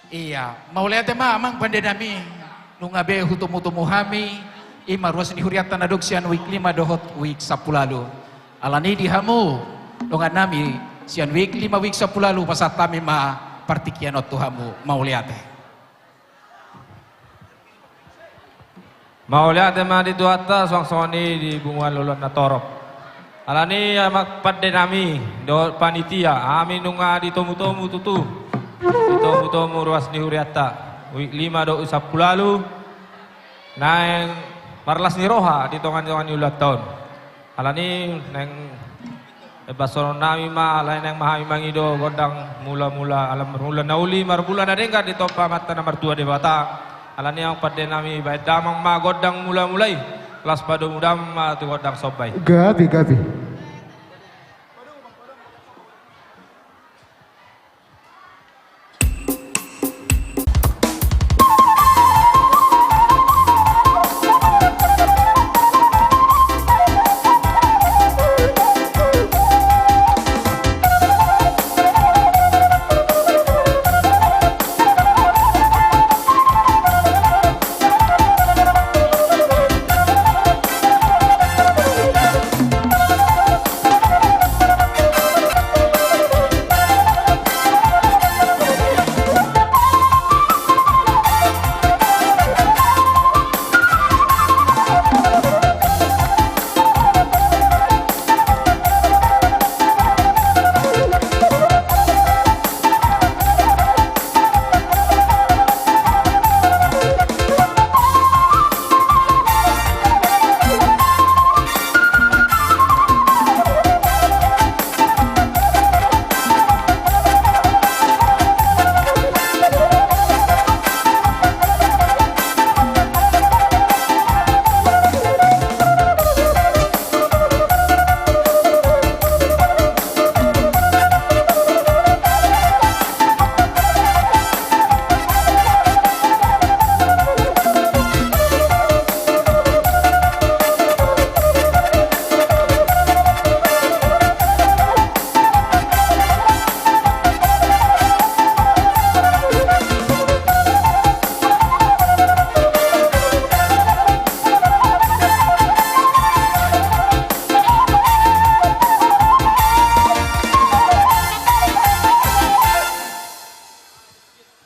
Iya, mauliate ma amang pande nami, nunga be hutomu-tomu hami, i ma ruas ni hurianta na adong sian wijk lima dohot wijk sampulu ualu. Alani di hamu, dongan nami, sian wijk lima wijk sampulu ualu, pasahat hami ma partingkian on tu hamu, mauliate. Mauliate ma di Tuhanta, suang songon i di punguan loloan na torop. Alani amang pande nami, dohot panitia, hami nunga ditomu-tomu tutu. Ditomu-tomu ruas ni hurianta. Wijk lima dohot wijk sampulu ualu. Naeng marlas ni roha di tonga-tonga ni ulaonta on. Alani naeng, eh, bashonon nami ma, alai naeng ma hami mangido gondang mula-mula, ala marmula na uli, marmula na denggan ditompa Amanta na martua Debata. Alani amang pande nami, baen damang ma gondang mula-mula i, laos padomu damang ma tu gondang somba i. Gabe, gabe.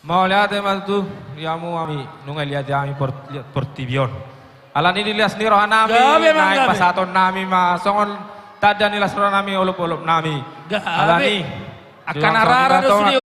Mauliate ma tutu di hamu, hami nunga liat hami por-, liat portibi on. Alani i di las ni roha nami, gabe ma, naeng gabe. Pasahaton nami ma songon tanda ni las roha nami, olop-olop nami. Gabe. Alani i. Angka na rara do sude.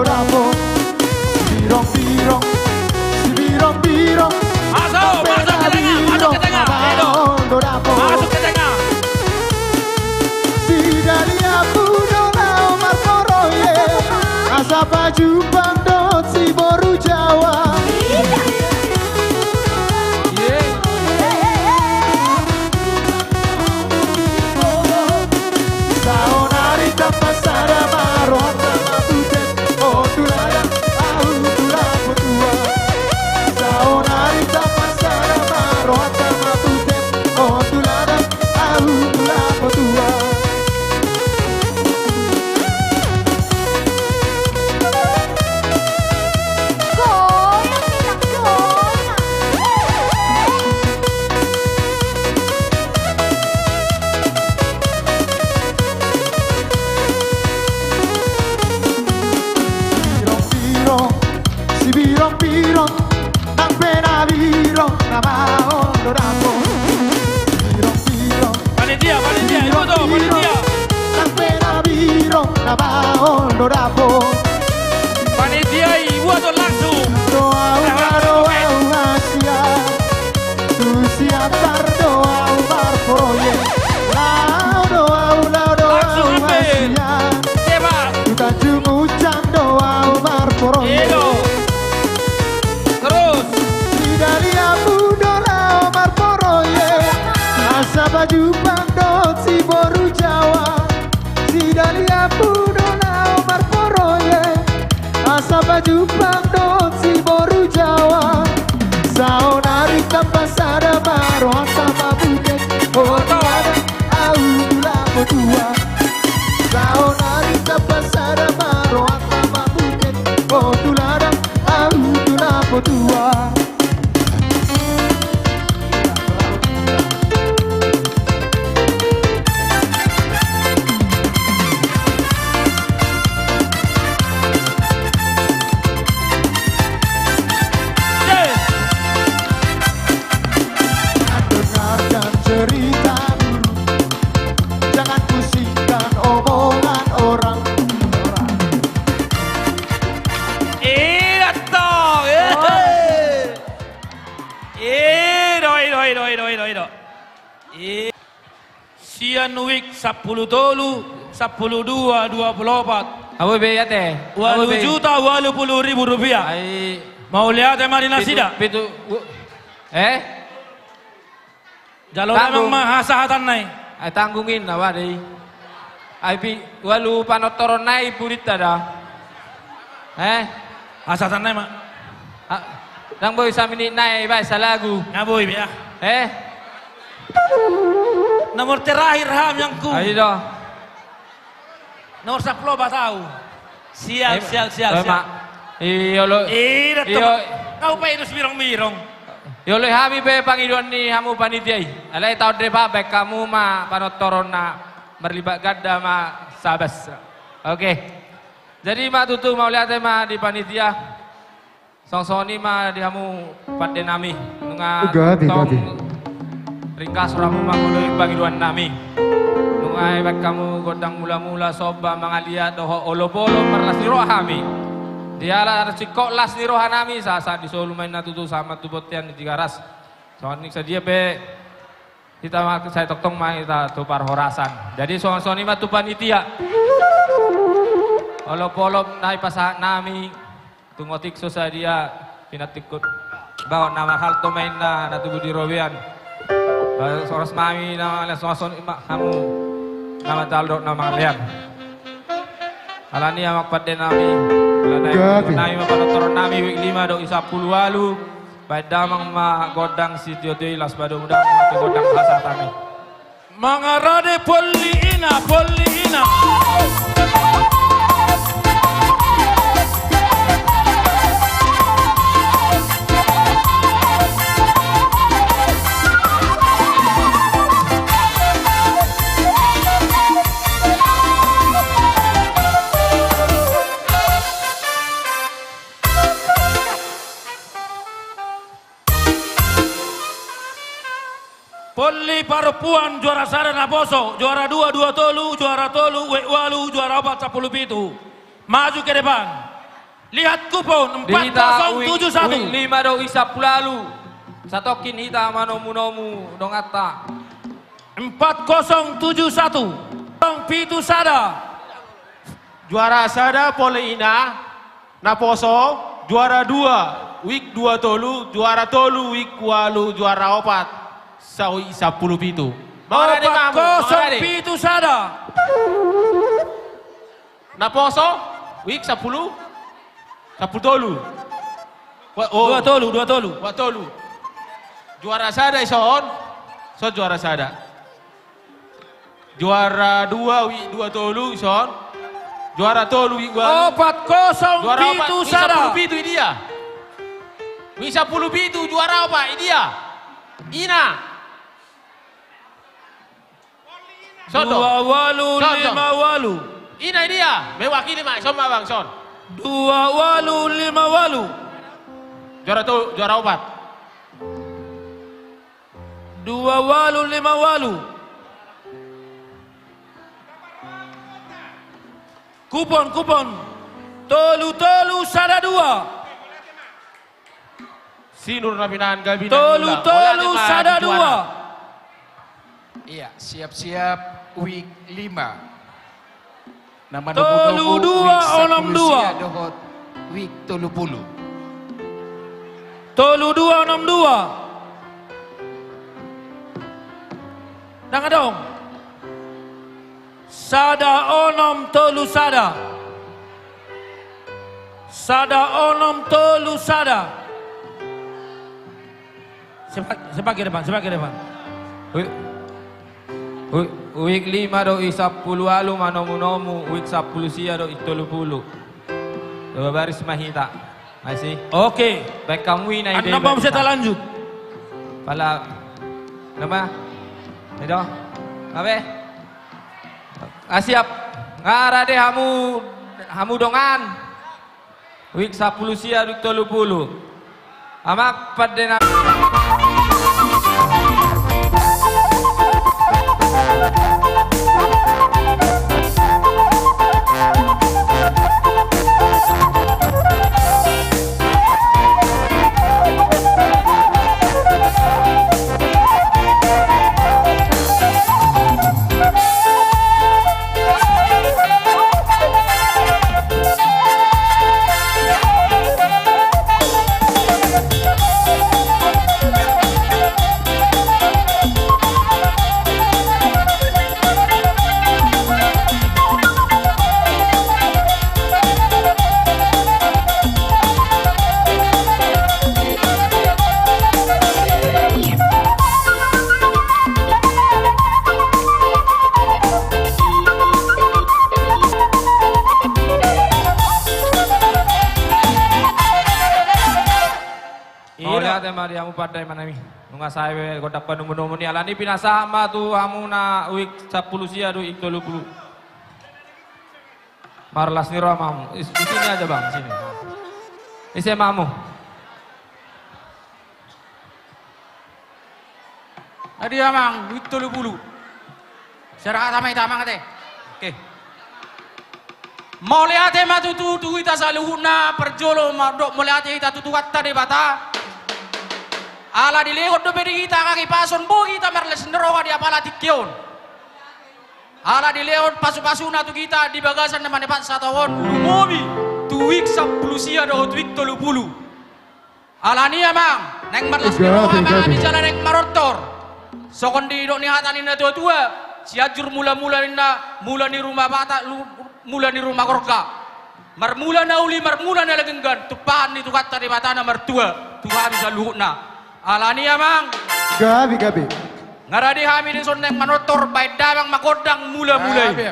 Dapot. Sibirong-birong, sibirong-birong. Masuk, masuk ke tengah, masuk ke tengah. Edo. Masuk ke tengah. Si Daliapu do laho marproyek, asa pajumpang dohot si boru Jawa. Saonari tampasada ma rohanta ma bute, o tulang, ahu tu lapo tua. Saonari tampasada ma rohanta ma bute, o tulang, ahu tu lapo tua. Goyang, Minang, goyang. Sibirong-birong, sibirong-birong, nang pe na birong na maol do dapot. Sibirong-birong. Panitia, panitia, ibu do, panitia. Nang pe na birong na maol do dapot. Panitia, ibu do langsung. Do ahu, do ahu, Asia. Tu Siantar do ahu marproyek. Laho do ahu, laho do ahu, Asia. Tu Tanjung Uncang do ahu marproyek. Terus. Si Daliapu do laho marproyek, asa pajumpang dohot si boru Jawa. Si Daliapu do laho marproyek, asa pajumpang dohot si boru Jawa. Saonari tampasada ma rohanta ma bute, o tulang, ahu tu lapo tua. Saonari tampasada ma rohanta ma bute, o tulang, ahu tu lapo tua. Dengarkan cerita burung, jangan pusingkan omongan orang. Ida tong, eh. Oi. Ida, ida, ida. I-, sian wik sampulu tolu, sampulu dua, dua pulu opat. Abo be, ate. Abo be. Ualu juta ualu pulu ribu rupiah. Ai. Mauliate ma di nasida. Pitu, pitu, u-, eh? Jalo damang ma hasahatanna i. Ai tanggung inna, wah, dei. Ai pi-, ualu panortoronna i purinta da. Eh? Hasahatanna i ma. Ah, ndang boi saminit nai, baen salagu. Nga boi be, ah. Eh? Nomor terakhir hami angku. Ai do. Nomor sampulu opat ahu. Siap, siap, siap, siap. Olo, olo. Ida tong. Nga hupaidus birong-birong. Olo, hami pe pangidoan ni hamu panitia i. Alai taon debat baen hamu ma panortoronna, marlipat ganda ma sabas. Oke. Jadi ma tutu, mauliate ma di panitia. Songon i ma di hamu pande nami, nunga tong ringgas rohamu mangoloi pangidoan nami. Nunga dibaen hamu gondang mula-mula, somba, mangaliat dohot olop-olop marlas ni roha hami. Diala singkop las ni roha nami, sahat-sahat di solu ma inna tutu, sahat ma tu bontean di Tigaras. Songon i sadia pe. Hita ma, sai tongtong ma hita tu parhorasan. Jadi songon, songon i ma tu panitia. Olop-olop na dipasahat nami, tung otik so sadia pinantikkon. Bagot na marhalto ma inna na tubu di robean. Ba, horas ma hami na mangalean, songon, songon i ma hamu na matalo dohot na mangalean. Alani i, amang pande nami, alani i, nami ma panortoron nami, wik lima dohot i sampulu ualu. Baen damang ma gondang sitio-tio i, laos baen damang ma gondang hasahatan i. Mangarade polli ina, polli ina. Polli parompuan, juara sada naposo, juara dua dua tolu, juara tolu wik ualu, juara opat sampulu pitu. Maju ke depan. Lihat kupon, di hita empat kosong tujuh satu. Wik, wik lima do, wik sampulu ualu. Satongkin hita manomu-nomu donganta. Empat kosong tujuh satu. Kosong pitu sada. Juara sada pole ina, naposo, juara dua, wik dua tolu, juara tolu, wik ualu, juara opat, sa-, wik sampulu pitu. Empat kosong pitu sada. Naposo, wik sampulu, sampulu tolu. Wa-, oh. Dua tolu, dua tolu. Dua tolu. Juara sada ison, ison juara sada. Juara dua, wik dua tolu, ison. Juara tolu, wik ualu. Opat kosong pitu sada. Juara opat, wik sampulu pitu, idia. Wik sampulu pitu, juara opat, idia. Ina. Son do. Dua ualu lima ualu. Ina, idia. Mewakili ma, ison ma, Bang, ison. Dua ualu lima ualu. Juara tu-, juara opat. Dua ualu lima ualu. Kupon, kupon. Tolu tolu sada dua. Sinur na pinahan gabe na. Tolu tolu sada dua. Iya, siap-siap wik lima. Nama tolu dua onom dua. Dohot wik tolu pulu. Tolu dua onom dua. Ndang adong. Sada onom tolu sada. Sada onom tolu sada. Sepak, sepak ke depan, sepak ke depan. Wik, wik, wik lima do, wik sampulu ualu manomu-nomu, wik sampulu sia do, wik tolu pulu. Dua baris ma hita. Masih. Oke. Baik, hamu ina, ide. Anam baik, bisa ta lanjut. Pala. Nama? Ido. Apa? Ah, siap. Nga rade hamu, hamu dongan. Wik sampulu sia, wik tolu pulu. Amang pande na. Mauliate ma di hamu pande nami. Nunga sae be gondang panomu-nomu ni, alani pinasahat ma tu hamu na wik sampulu sia do, wik tolu pulu. Marlas ni roha ma hamu. Is-, di sini aja, Bang, di sini. Ise ma hamu? Adi, Amang, wik tolu pulu. Serahat ma hita, Amang, ate. Oke. Mauliate ma tutu tu hita saluhutna, parjolo mandok mauliate hita tu Tuhanta Debata. Ala dilehon dope di hita hahipason, boi hita marlas ni roha di apala tingki on. Ala dilehon pasu-pasuna tu hita di bagasan na manepat sataon, lumobi tu wik sampulu sia dohot wik tolu pulu. Alani, Amang, naeng marlas ni roha ma hami jala naeng manortor. Songon didok ni hata ni na tua-tua, Sianjur mula-mula ninna, mula ni ruma bata, lu-, mula ni ruma gorga. Marmula na uli, marmula na denggan, tumpahan ni Tuhanta Debata na martua tu hami saluhutna. Alani, Amang. Gabe, gabe. Nga rade hami dison naeng manortor, baen damang ma gondang mula-mula i. Gabe.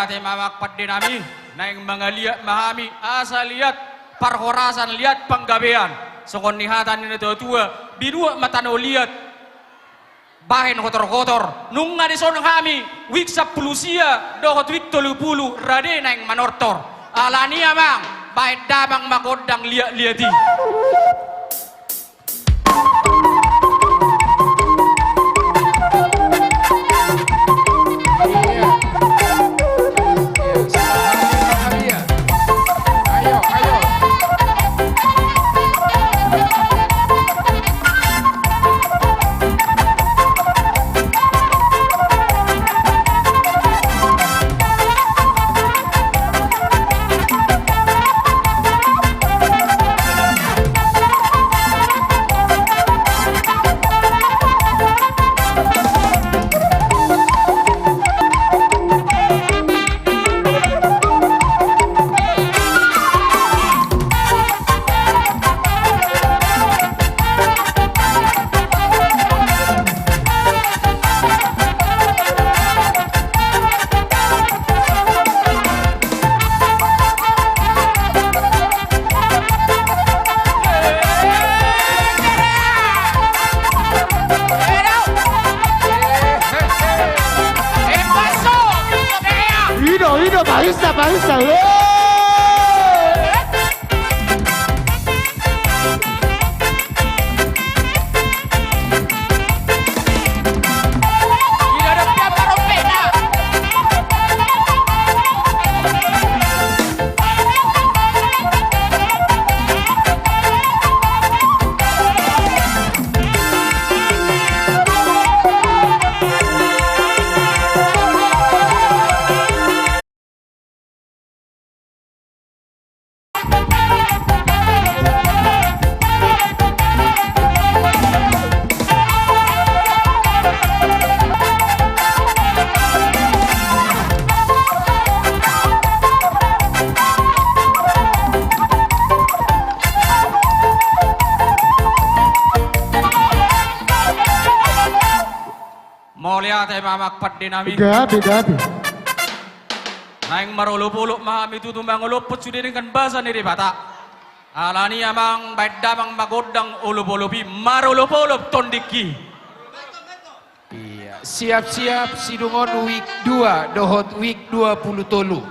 Ate ma amang pande nami, naeng mangaliat ma hami, asa liat parhorasan, liat panggabean. Songon ni hata ni natuatua, binuat ma tano liat bahen hotorhotor. Nunga dison hami, wijk sampulu sia dohot wijk tolu pulu, rade naeng manortor. Alani amang, bahen damang ma gondang liatliat i. Ido, ido, parisa, parisa. Mauliate ma amang pande nami. Gabe, gabe. Naeng marolopolop ma hami tutu mangolophon sude denggan basa ni Debata. Alani amang, bahen damang ma gondang olopolop i, marolopolop tondingki. Iya, siap-siap sidung on wijk dua dohot wijk dua pulu tolu.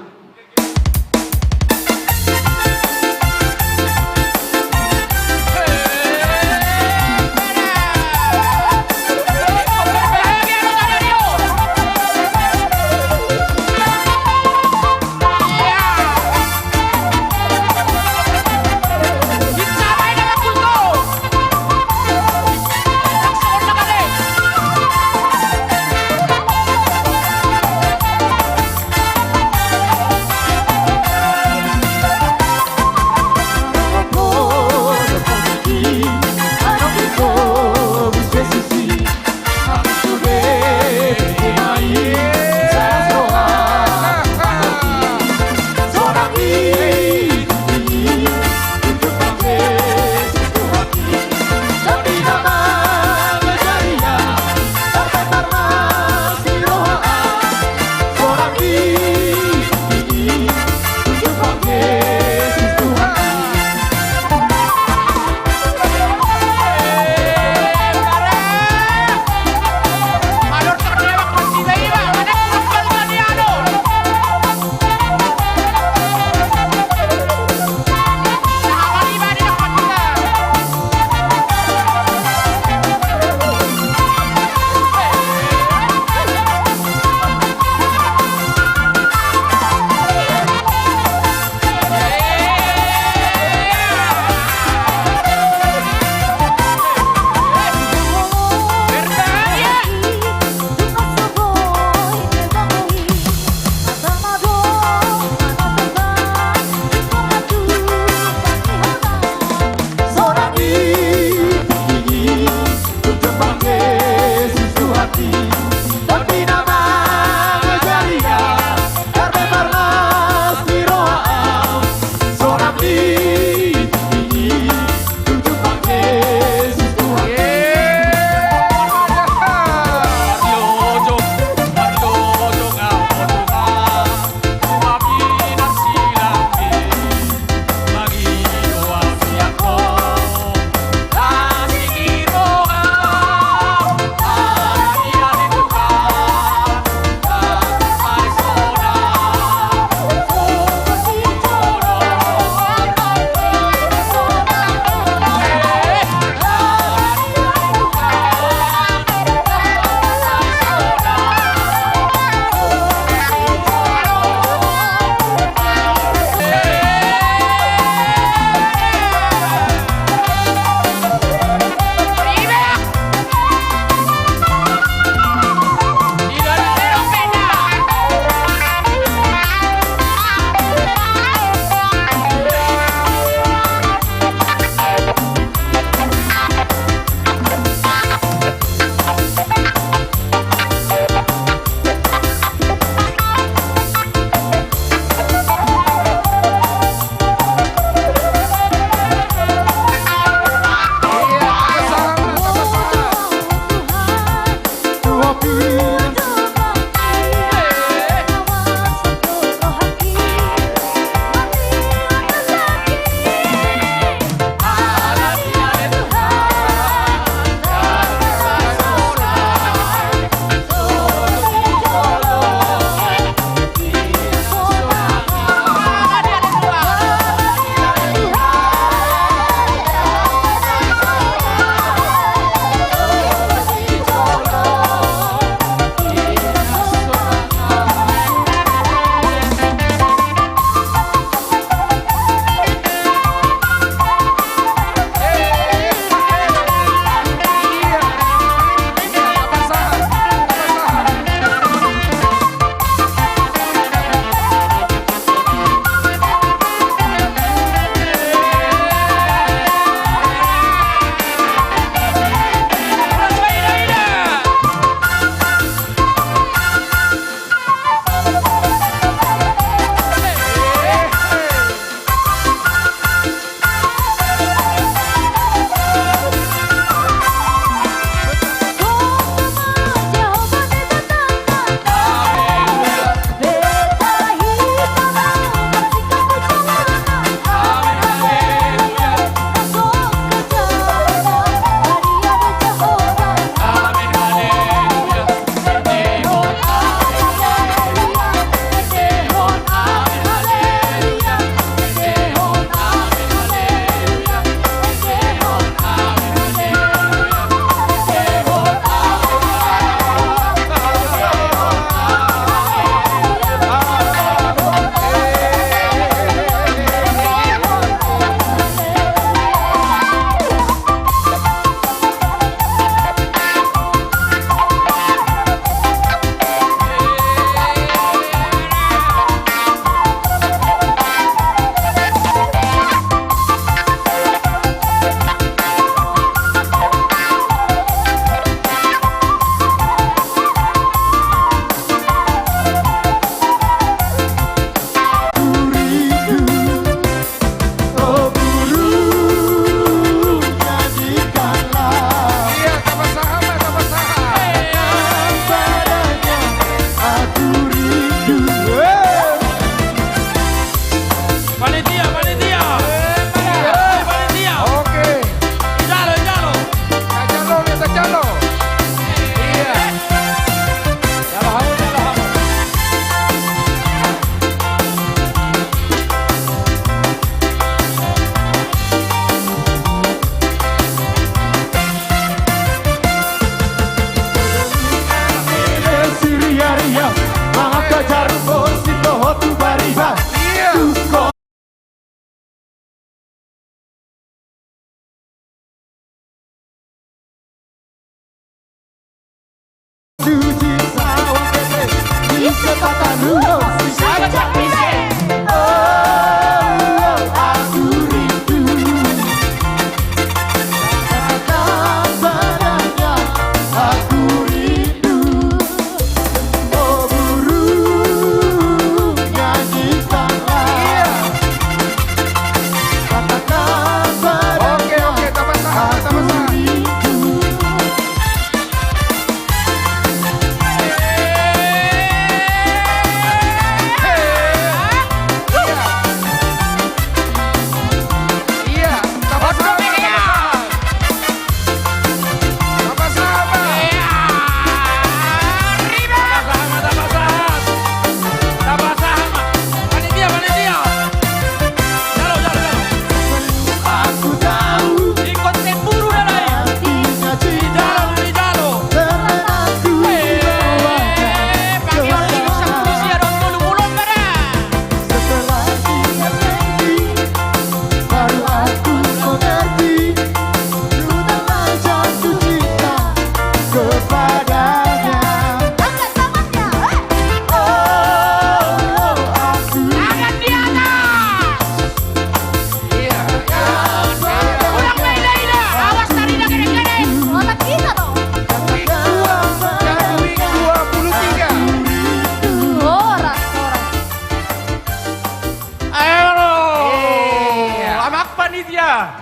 Amang panitia.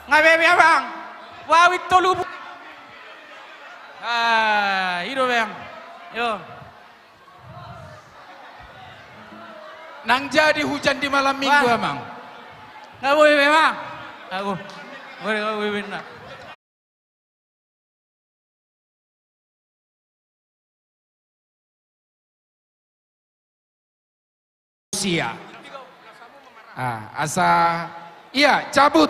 Nga bebe, Amang. Wawit tolu. Ah, i do, Bang. Yo. Nang jadi hujan di malam minggu, Amang. Nga boi memang. Aku. Boi, nga boi memang. Sia. Ah, asa, ia, cabut.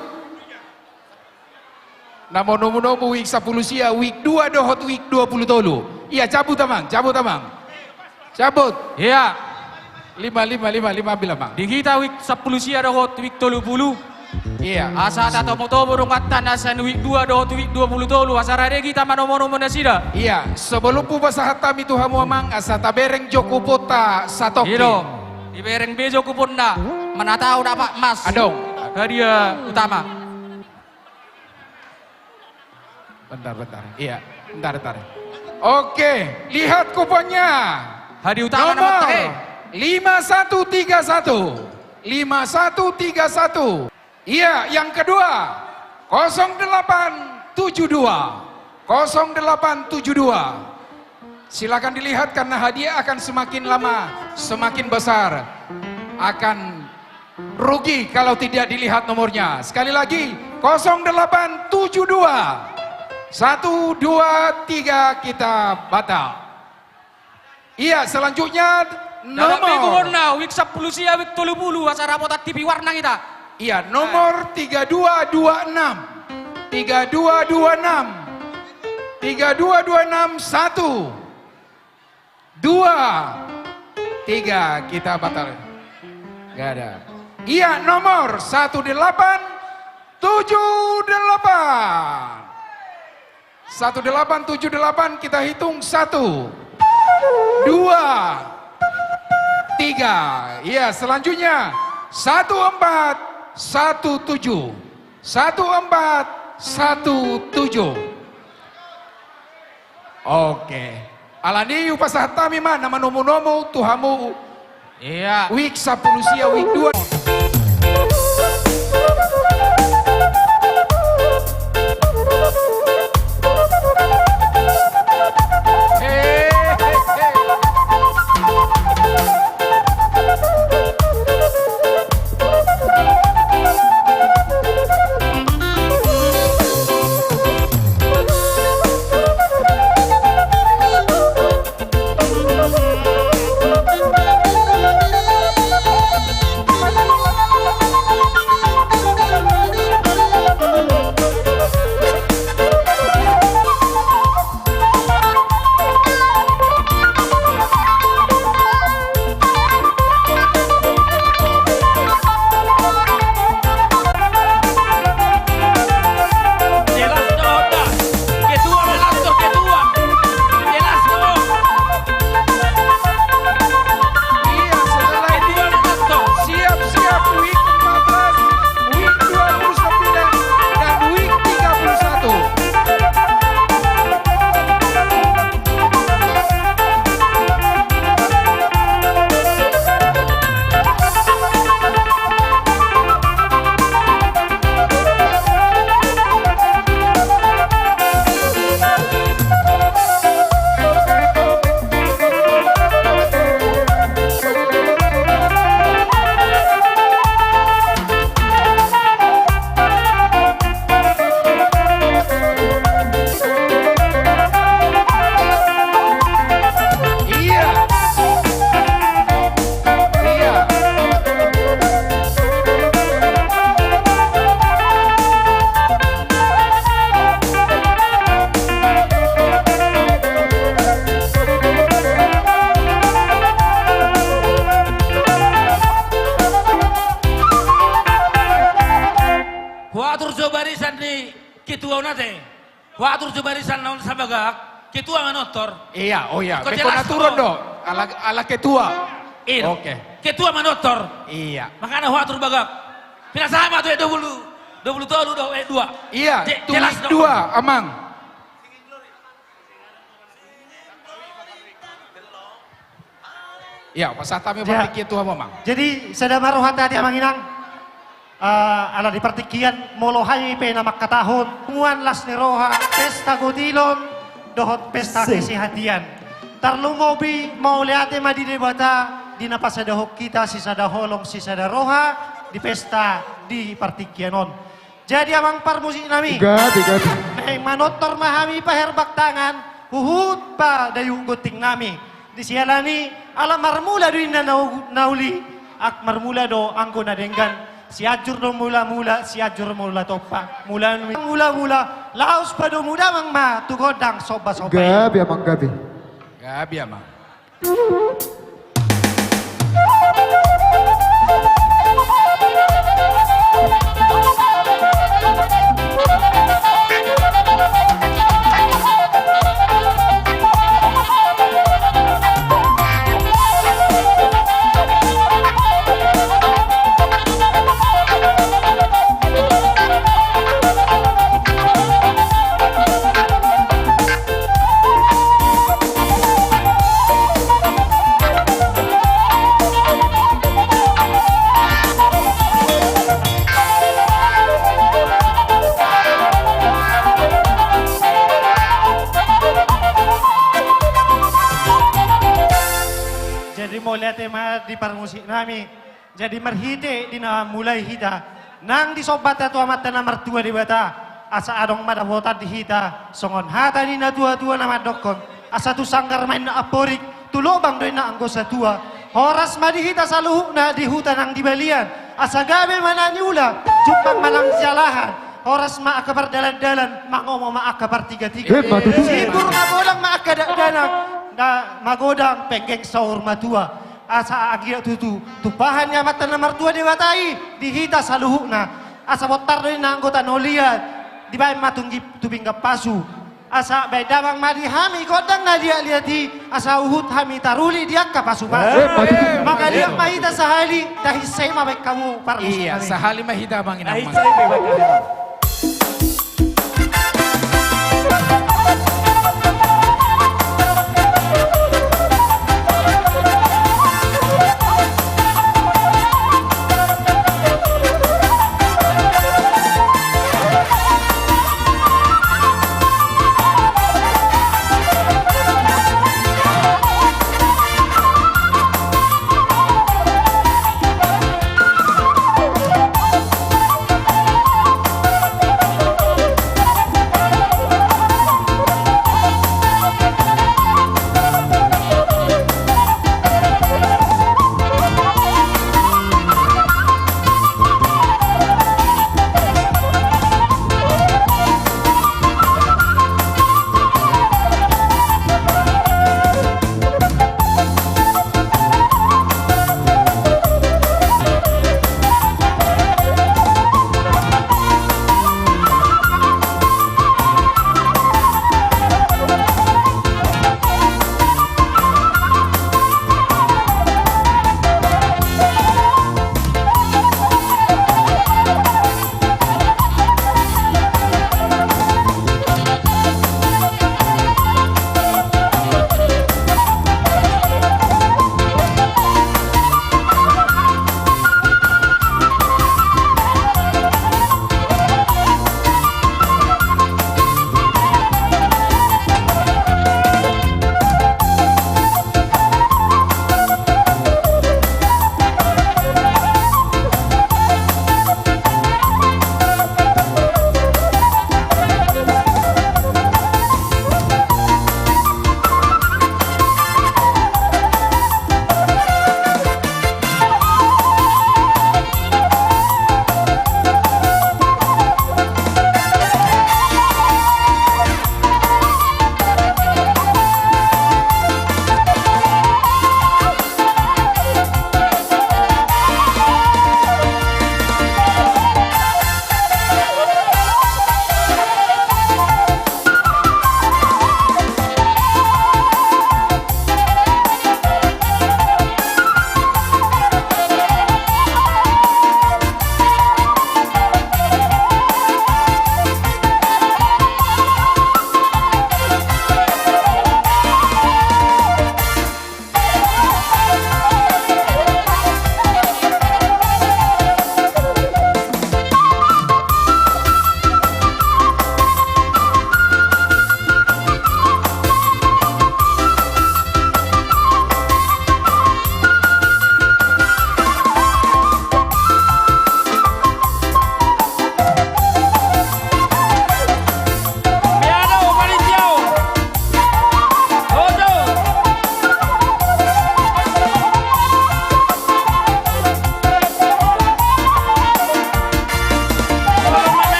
Na manomu-nomu week sampulu sia, week dua dohot week dua pulu tolu. Ia, cabut, Amang, cabut, Amang. Cabut. Ia. Lima, lima, lima, lima, ambil, Amang. Di hita week sampulu sia dohot week tolu pulu. Ia. Asa tatomu-tomu donganta na sian week dua dohot week dua pulu tolu, asa rade hita manomu-nomu nasida. Ia, sebelum hupasahat hami tu hamu, Amang, asa tabereng jokupon ta satongkin. I do. Dibereng be jokupon na, mana tahu dapat emas. Adong. Hadiah utama. Bentar, bentar. Iya, bentar, bentar. Oke, lihat kuponnya. Hadiah utama nomor nomor tahe. Lima satu tiga satu. Lima satu tiga satu. Iya, yang kedua, kosong delapan tujuh dua. Kosong delapan tujuh dua. Silakan dilihat karena hadiah akan semakin lama semakin besar. Akan rugi kalau tidak dilihat nomornya. Sekali lagi, kosong delapan tujuh dua. Satu, dua, tiga, kita batal. Iya, selanjutnya nomor. Dalam minggu na, week sampulu sia, week tolu pulu, acara potan T V warna kita. Iya, nomor tiga dua dua enam. Tiga dua dua enam. Tiga dua dua enam, satu, dua, tiga, kita batal. Nggak ada. Iya, nomor satu delapan tujuh delapan. Satu delapan tujuh delapan, kita hitung. Satu, dua, tiga. Iya, selanjutnya satu empat satu tujuh. Satu empat satu tujuh. Oke. Alani i hupasahat hami ma na manomu-nomu tu hamu. Iya. Week sampulu sia, week dua. Huatur jo barisan na on sabagak, ketua manortor. Iya, oh iya. Ingkon jelas aturan do. Ala, ala ketua. Iya. Oke. Ketua manortor. Iya. Makana huatur bagak. Pinasahat ma tu ayat dua puluh, dua puluh tolu dohot ayat dua. Iya, je-, tu jelas ayat dua, Amang. Iya, pasahat hami partingkian tu hamu, Amang. Jadi, sada ma rohanta di Amang Inang. Eh, ala di partingkian, molo hami pe na mangkatahon, muan las ni roha, pesta gotilon, dohot pesta kesehatian. Tarlumobi, mauliate ma di Debata, di na pasadahon hita, sisada holong, sisada roha, di pesta, di partingkian on. Jadi amang parmusik nami. Gabe, gabe. Naeng manortor ma hami paherbang tangan, huhut pa dayung gonting nami. Di siala ni, ala marmula do inna na u-, na uli, ak marmula do anggo na denggan. Sianjur do mula-mula, Sianjur mula tompa. Mula, mula-mula, laos padomu damang ma, tu gondang somba-somba. Gabe amang, gabe. Gabe amang. Jadi mauliate ma di parmusik nami. Jadi marhite di na mulai hita nang disombanta tu Amanta na martua Debata, asa adong ma dapotan di hita songon hata ni na tua-tua na mandokkon, asa tu sanggar ma inna amporik, tu lobang do inna anggo satua. Horas ma di hita saluhutna di huta nang di balian, asa gabe ma na niula, jumpang ma na nijalahan. Horas ma angka pardalan-dalan, mangomo ma angka partiga-tiga. Emma tutu. Sibur magodang ma angka dakdanak, na magodang penggeng saur matua. Asa anggiat tutu tumpahan ni Amanta na martua Debata i di hita saluhutna. Asa bontar do inna anggo tano liat, dibaen ma tunggi tu pinggan pasu. Asa baen damang ma di hami gondang na liat-liat i, asa huhut hami taruli di angka pasu-pasu. Eh, maju. Mangaliat ma hita sahali, tahi sai ma baen hamu parmusik nami. Iya, sahali ma hita manginang. Tahi sai ma baen hamu.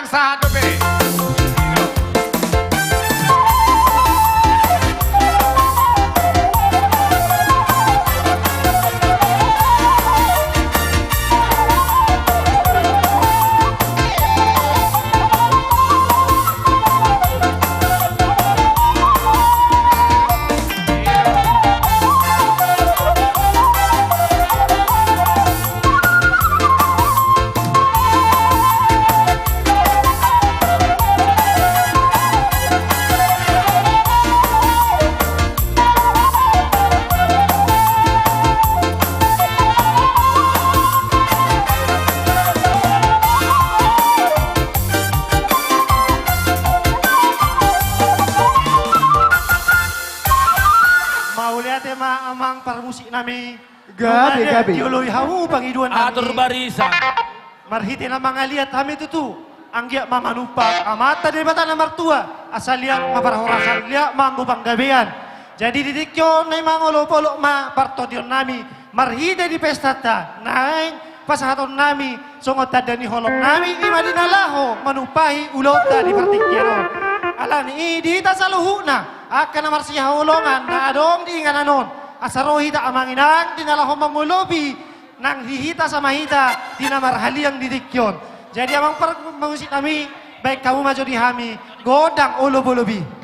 Sahat dope. Mauliate ma amang parmusik nami. Gabe, gabe. Dioloi hamu pangidoan nami. Atur barisan. Marhite na mangaliat hami tutu, anggiat ma manumpak Amanta Debata na martua, asa liat ma parhorasan, liat ma anggo panggabean. Jadi di tingki on na i mangolopolop ma partondion nami, marhite di pestanta naeng pasahaton nami songon tanda ni holong nami, i ma di na laho manumpahi ulaonta di partingkian on. Alani i di hita saluhutna angka na marsihaholongan na adong di inganan on, asa ro hita amang inang di na laho mangolopi nang hihita sama hita di na marhaliang di tingki on. Jadi amang parmusik nami, baen hamu ma jo di hami gondang olopolop i.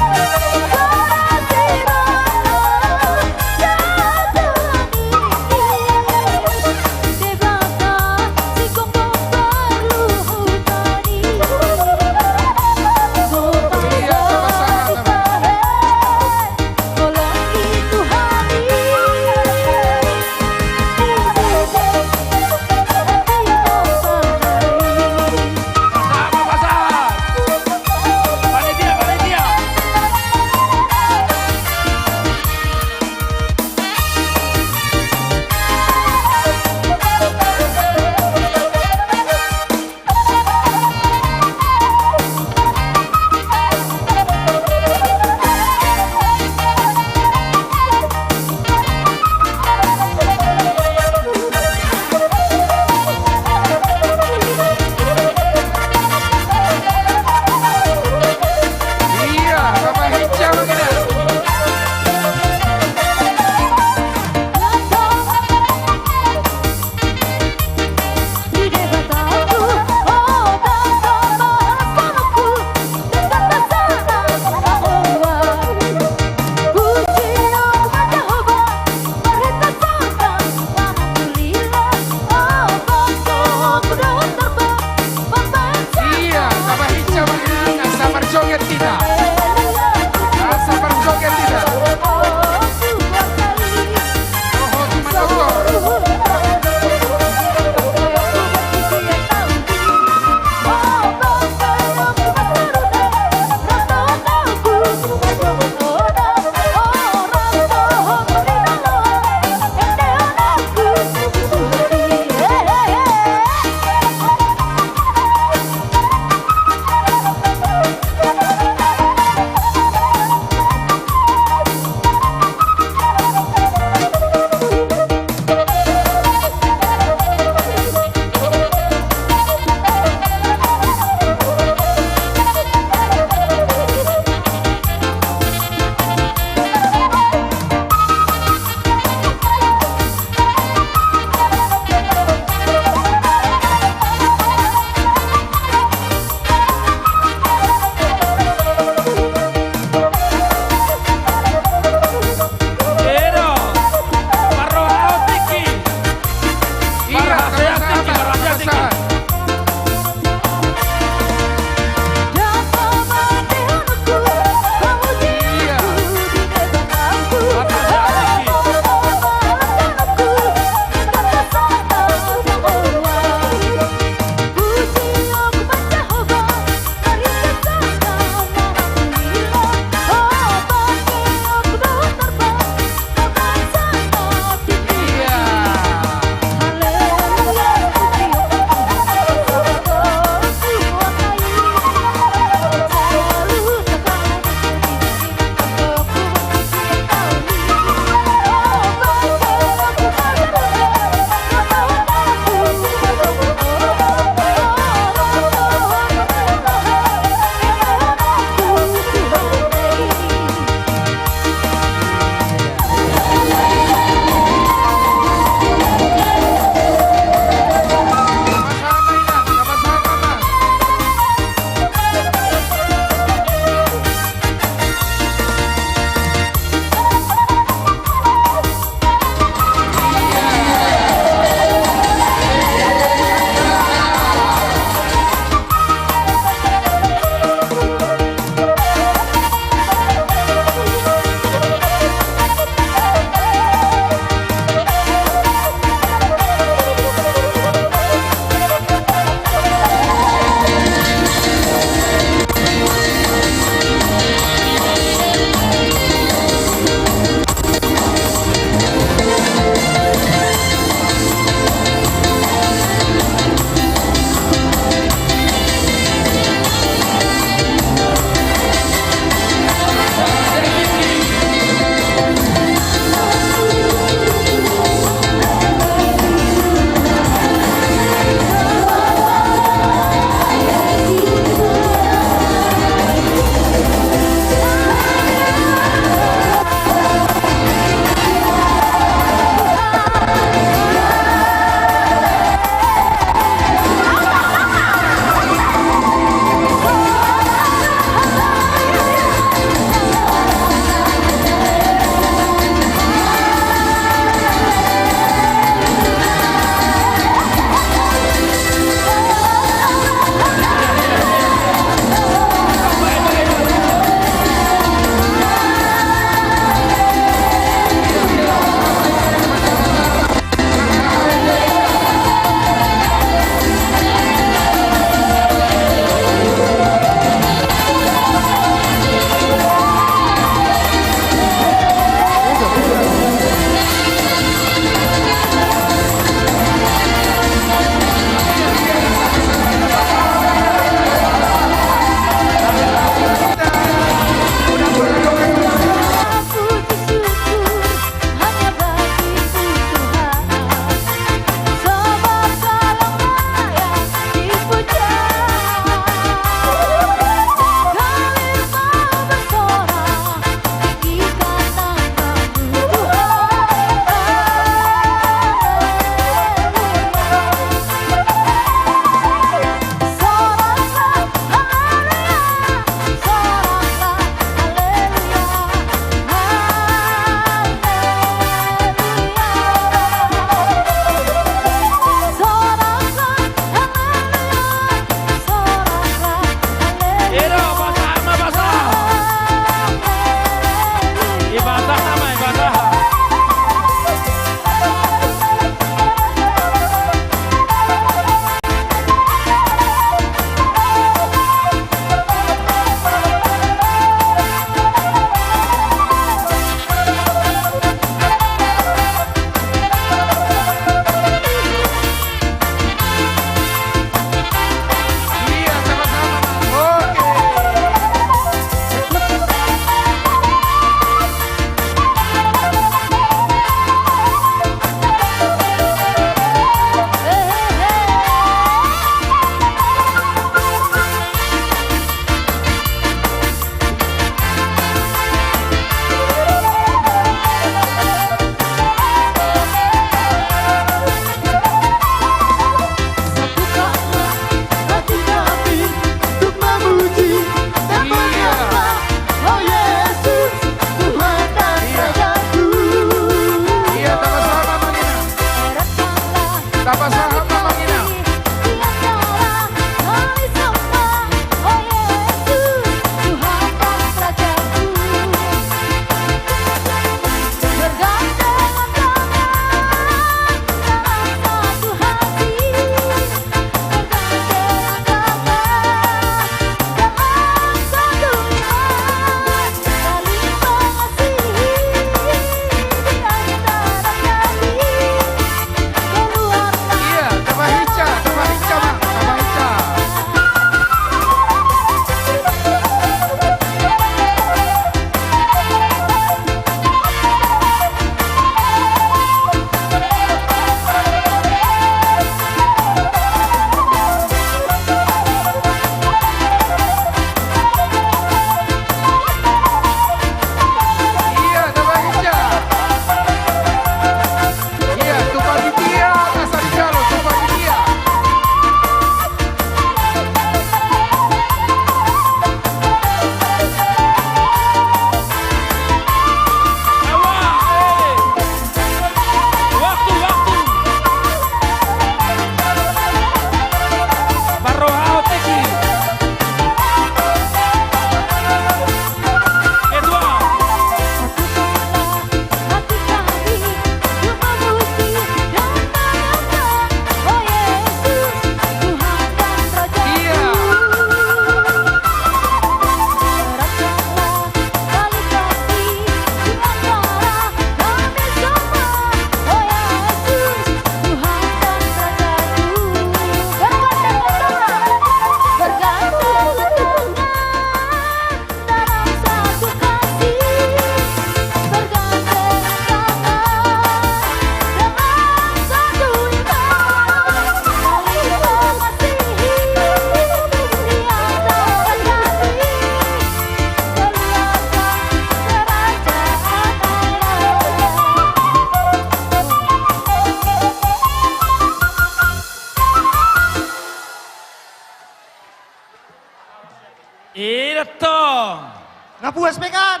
Nga puas pe kan?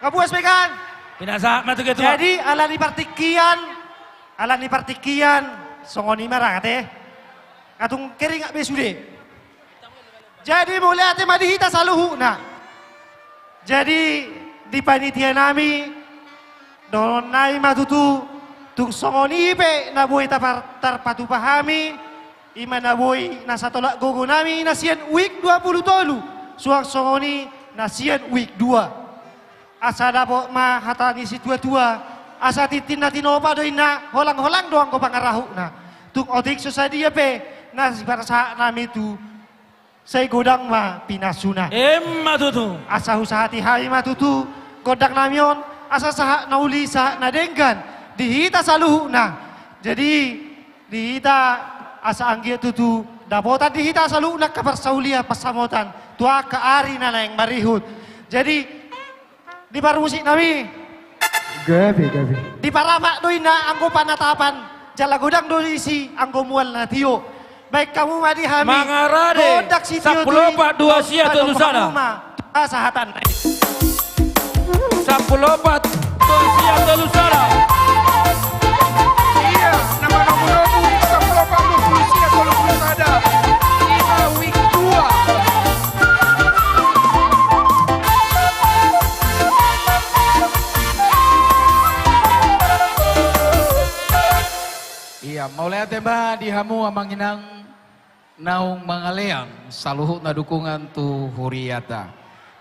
Nga puas pe kan? Pinasahat ma tu ketua. Jadi, ala ni partingkian, ala ni partingkian, songon i ma ra ate. Nga tung keringat be sude. Jadi, mauliate ma di hita saluhutna. Jadi, di panitia nami, dohonon nami ma tutu, tung songon i pe na boi tapar-, tarpatupa hami, i ma na boi na satolap gogo nami na sian wijk dua pulu tolu, suang songon i na sian wijk dua. Asa dapot ma hata ni situatua, asa tintin na tinopa do inna, holang-holang do anggo pangarahutna. Tung otik so sadia pe na siparsahat nami tu, sai godang ma pinasuna. Emma tutu. Asa husahati hami ma tutu gondang nami on, asa sahat na uli sahat na denggan di hita saluhutna. Jadi, di hita asa anggiat tutu dapotan di hita saluhutna angka parsaulian pansamotan tu angka ari na naeng marihut. Jadi, di parmusik nami. Gabe, gabe. Di paramak do inna anggo panatapan, jala godang do disi anggo mual na tio. Baen hamu ma di hami. Mangarade, gondang sitio sampulu opat, dua sia tolu sada. Sahat ma. Sampulu opat, dua sia tolu sada. Ia, na manomu-nomu, sampulu opat, dua sia tolu sada. Ima wijk dua. Ia, mauliate ma di hamu amang inang naung mangalean saluhutna dukungan tu huriata.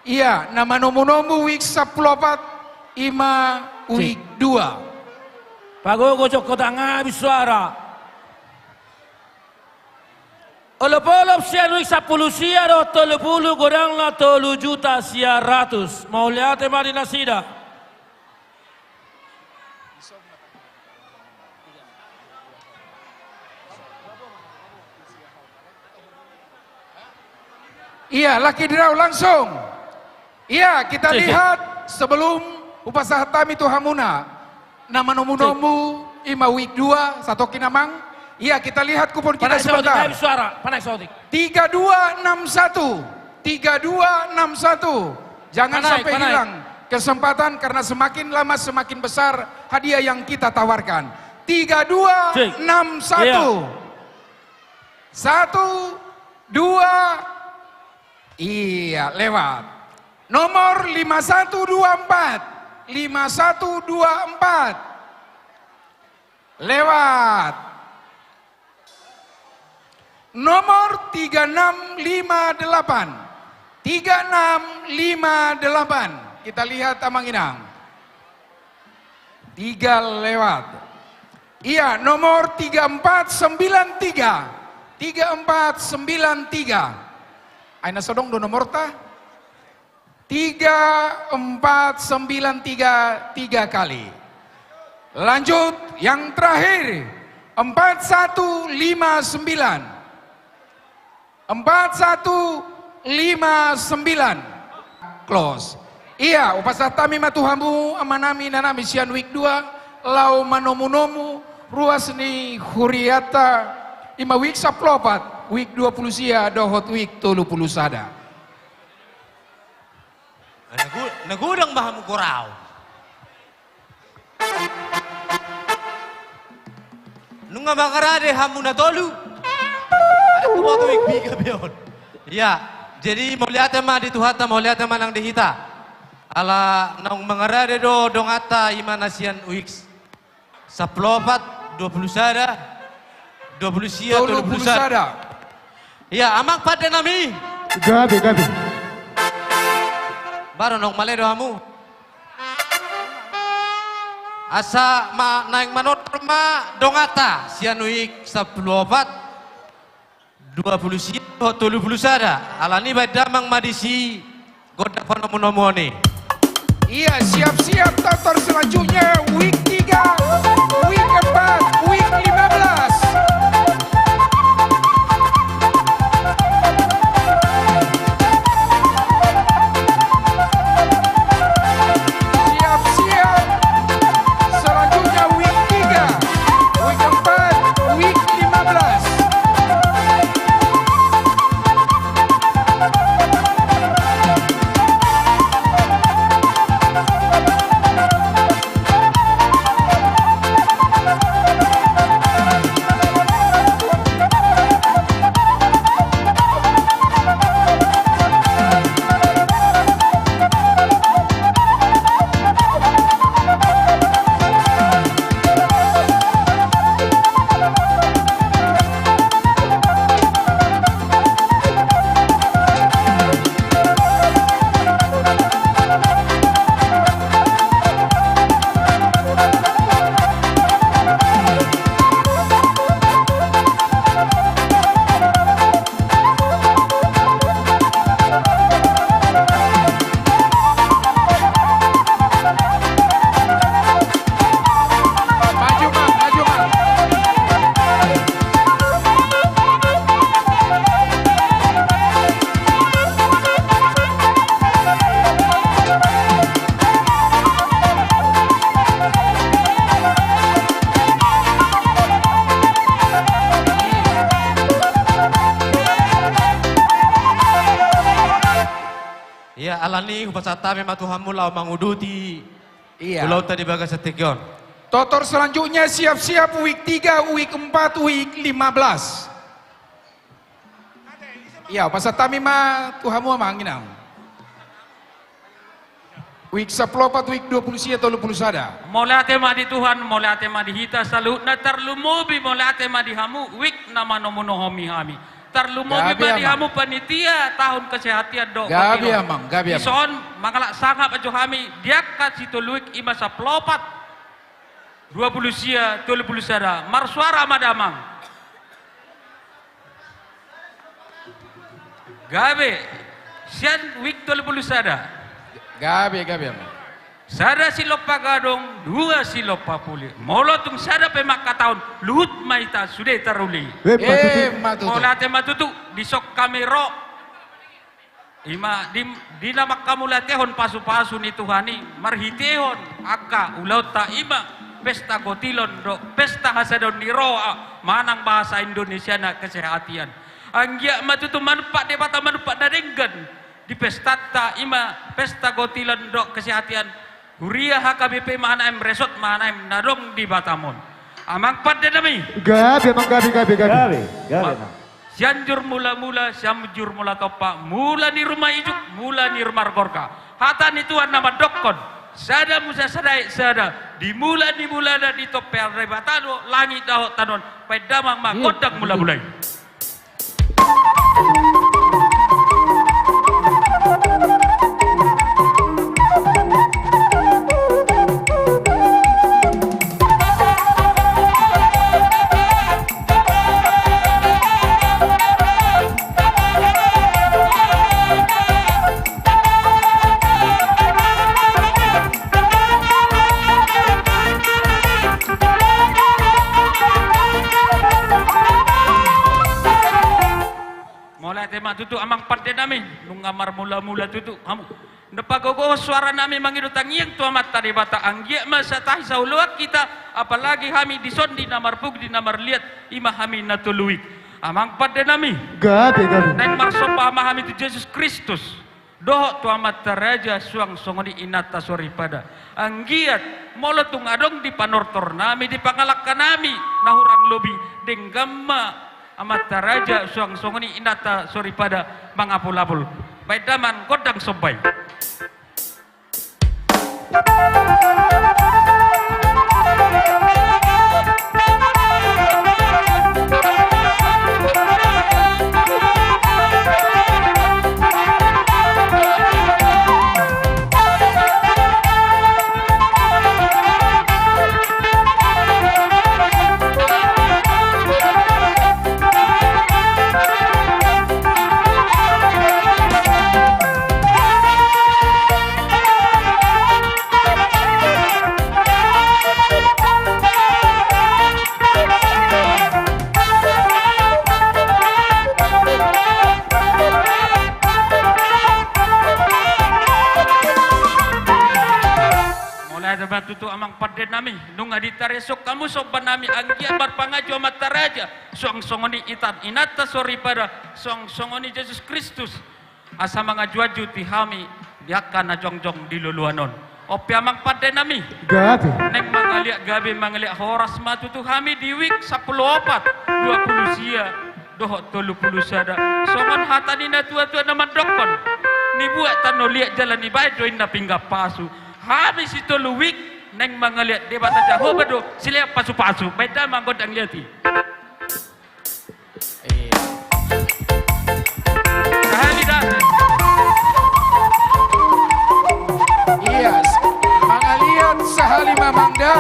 Ia, na manomu-nomu wijk sampulu opat, ima wijk dua. Pagogo jongkot, nga habis suara. Olop-olop sian wijk sampulu sia dohot tolu pulu godangna tolu juta sia ratus. Mauliate ma di nasida. Ia, lucky draw langsung. Ia, kita lihat sebelum hupasahat hami tu hamuna. Na manomu-nomu ima wijk dua, satongkin amang. Ia, kita lihat kupon kita sebentar. Tiga dua enam satu. Tiga dua enam satu. Jangan sampai hilang kesempatan, karena semakin lama semakin besar hadiah yang kita tawarkan. Tiga dua enam satu. Satu, dua, Iya, lewat. Nomor lima satu dua empat. Lima satu dua empat. Lewat. Nomor tiga enam lima delapan. Tiga enam lima delapan. Kita lihat, Amang Inang. Tiga lewat. Iya, nomor tiga empat sembilan tiga. Tiga empat sembilan tiga. Ai na so adong do nomorta? Tiga empat sembilan tiga, tiga kali. Lanjut, yang terakhir, empat satu lima sembilan. Empat satu lima sembilan. Close. Iya, hupasahat hami ma tu hamu, amanami, inanami, sian wijk dua, laho manomu-nomu ruas ni huriata, ima wijk sampulu opat, wijk dua pulu sia dohot wijk tolu pulu sada. Na gu-, na godang ma hamu gorau. Nunga mangarade hamu na tolu. Ada kuboto wijk piga be on. Iya, jadi mauliate ma di Tuhanta, mauliate ma nang di hita. Ala naung mangarade do donganta, ima na sian wijk sampulu opat, dua pulu sada, dua pulu sia, tolu pulu sada. Tolu pulu sada. Iya, amang pande nami. Gabe, gabe. Baru naung male do hamu. Asa ma naeng manortor ma donganta sian wijk sampulu opat, dua pulu sia, tolu pulu sada. Alani baen damang ma disi gondang panomu-nomuon i. Iya, siap-siap tortor selanjutnya, wijk tiga, wijk empat, wijk lima belas. Siap-siap. Selanjutnya wijk tiga, wijk empat, wijk lima belas. Hali hupasahat hami ma tu hamu laho manguduti, iya, ulaonta di bagasan tingki on. Totor selanjutnya siap-siap, wik tiga, wik empat, wik lima belas. Iya, pasahat hami ma tu hamu amang inang. Wik sampulu opat, wik dua pulu sia, tolu pulu sada. Mauliate ma di Tuhan, mauliate ma di hita saluhutna, tarlumobi mauliate ma di hamu, wik na manomunomi hami. Tarlumobi ma di hamu panitia, tahun kesehatan dohot. Gabe amang, gabe amang. Dison mangalap sangap jo hami, di angka sitolu wik, ima sampulu opat, dua pulu sia, tolu pulu sada. Marsuara ma damang. Gabe, sian wik tolu pulu sada. Gabe, gabe amang. Sada silompa gadong, dua silompa puli. Molo tung sada pe mangkatahon, luhut ma hita sude taruli. Emma tutu. Emma tutu. Mauliate ma tutu, dison hami ro. Ima di, di na manghamauliatehon pasupasu ni Tuhan i, marhitehon angka ulaonta ima pesta gotilon dohot pesta hasadaon ni roha manang bahasa Indonesiana kesehatan. Anggiat ma tutu manumpak Debata manumpak na denggan di pestanta ima pesta gotilon dohot kesehatan. Huria H K B P Manaim, Resort Manaim na adong di Batam on. Amang pande nami. Gabe amang, gabe, gabe, gabe. Gabe, gabe amang. Sianjur mula-mula, sianjur mula tompa, mula ni ruma ijuk, mula ni ruma gorga. Hata ni Tuhan na mandokkon, sada muse sada aek sada, di mula ni mulana, di tompa ni Debata do langit dohot tano on. Baen damang ma gondang mula-mula i. Mauliate ma tutu amang pande nami, nunga marmula-mula tutu hamu. Nunga pagogo suara nami mangido tangiang tu Amanta Debata, anggiat ma satahi saoloan hita, apalagi hami dison di na marpudi na marliat, ima hami na tolu wik. Amang pande nami. Gabe, gabe. Naeng marsomba ma hami tu Jesus Kristus. Dohot tu Amanta Raja suang songon i Inanta Soripada. Anggiat molo tung adong di panortor nami, di pangalangka nami na hurang lobi, denggan ma Amanta Raja suang songon i Inanta Soripada mangapul-apul. Baen damang gondang somba i. Mauliate ma tutu amang pande nami, nunga ditareson hamu somba nami, anggiat marpangajo Amanta Raja suang songon i Inanta Soripada, suang songon i Jesus Kristus. Asa mangajuaju tu hami di angka na jongjong di loloan on. On pe amang pande nami. Gabe. Naeng mangaliat gabe mangaliat horas ma tutu hami di wik sampulu opat, dua pulu sia dohot tolu pulu sada. Songon hata ni na tua-tua na mandokkon, nibuat tano liat jala nibaen do inna pinggan pasu. Hami sitolu wik naeng mangaliat, Debata Jahowa do silean pasu-pasu. Baen damang gondang liat i. Iya. Iya, mangaliat sahali ma amang da.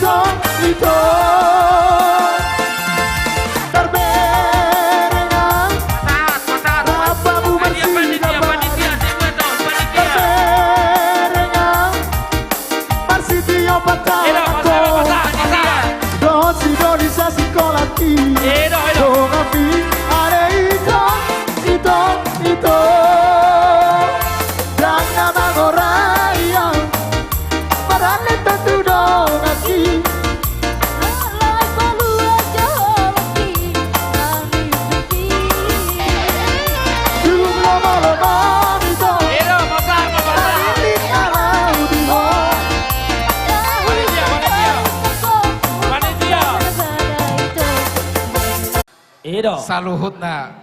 Ito, ito. Tarberengan. Pasahat, pasahat. Apa mu bersih, panitia, panitia, panitia. Tarberengan. Marsitio patah. Edo, pasahat, pasahat, pasahat. Dosi, dosi, sa sikola ki. Edo, edo. Dongan mi, ale ito, ito, ito. Dang na mangorai au. Marale tontu dongan i. Alai palua jo holong i, nami beki. Dung lomo-lomo mi do. Edo, pasahat, pasahat. Alai di alau di ho. Panitia, panitia. Panitia. Edo. Saluhutna.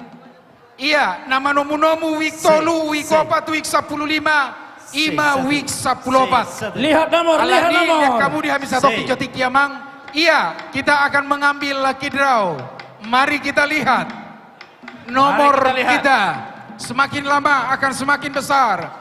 Ia, na manomu-nomu wijk tolu, wijk opat, wijk sampulu lima, ima wijk sampulu opat. Lihat nomor, lihat nomor. Alani, lihat hamu di hami satopi, Jotik Kiamang. Ia, kita akan mengambil lucky draw. Mari kita lihat. Nomor kita semakin lama akan semakin besar.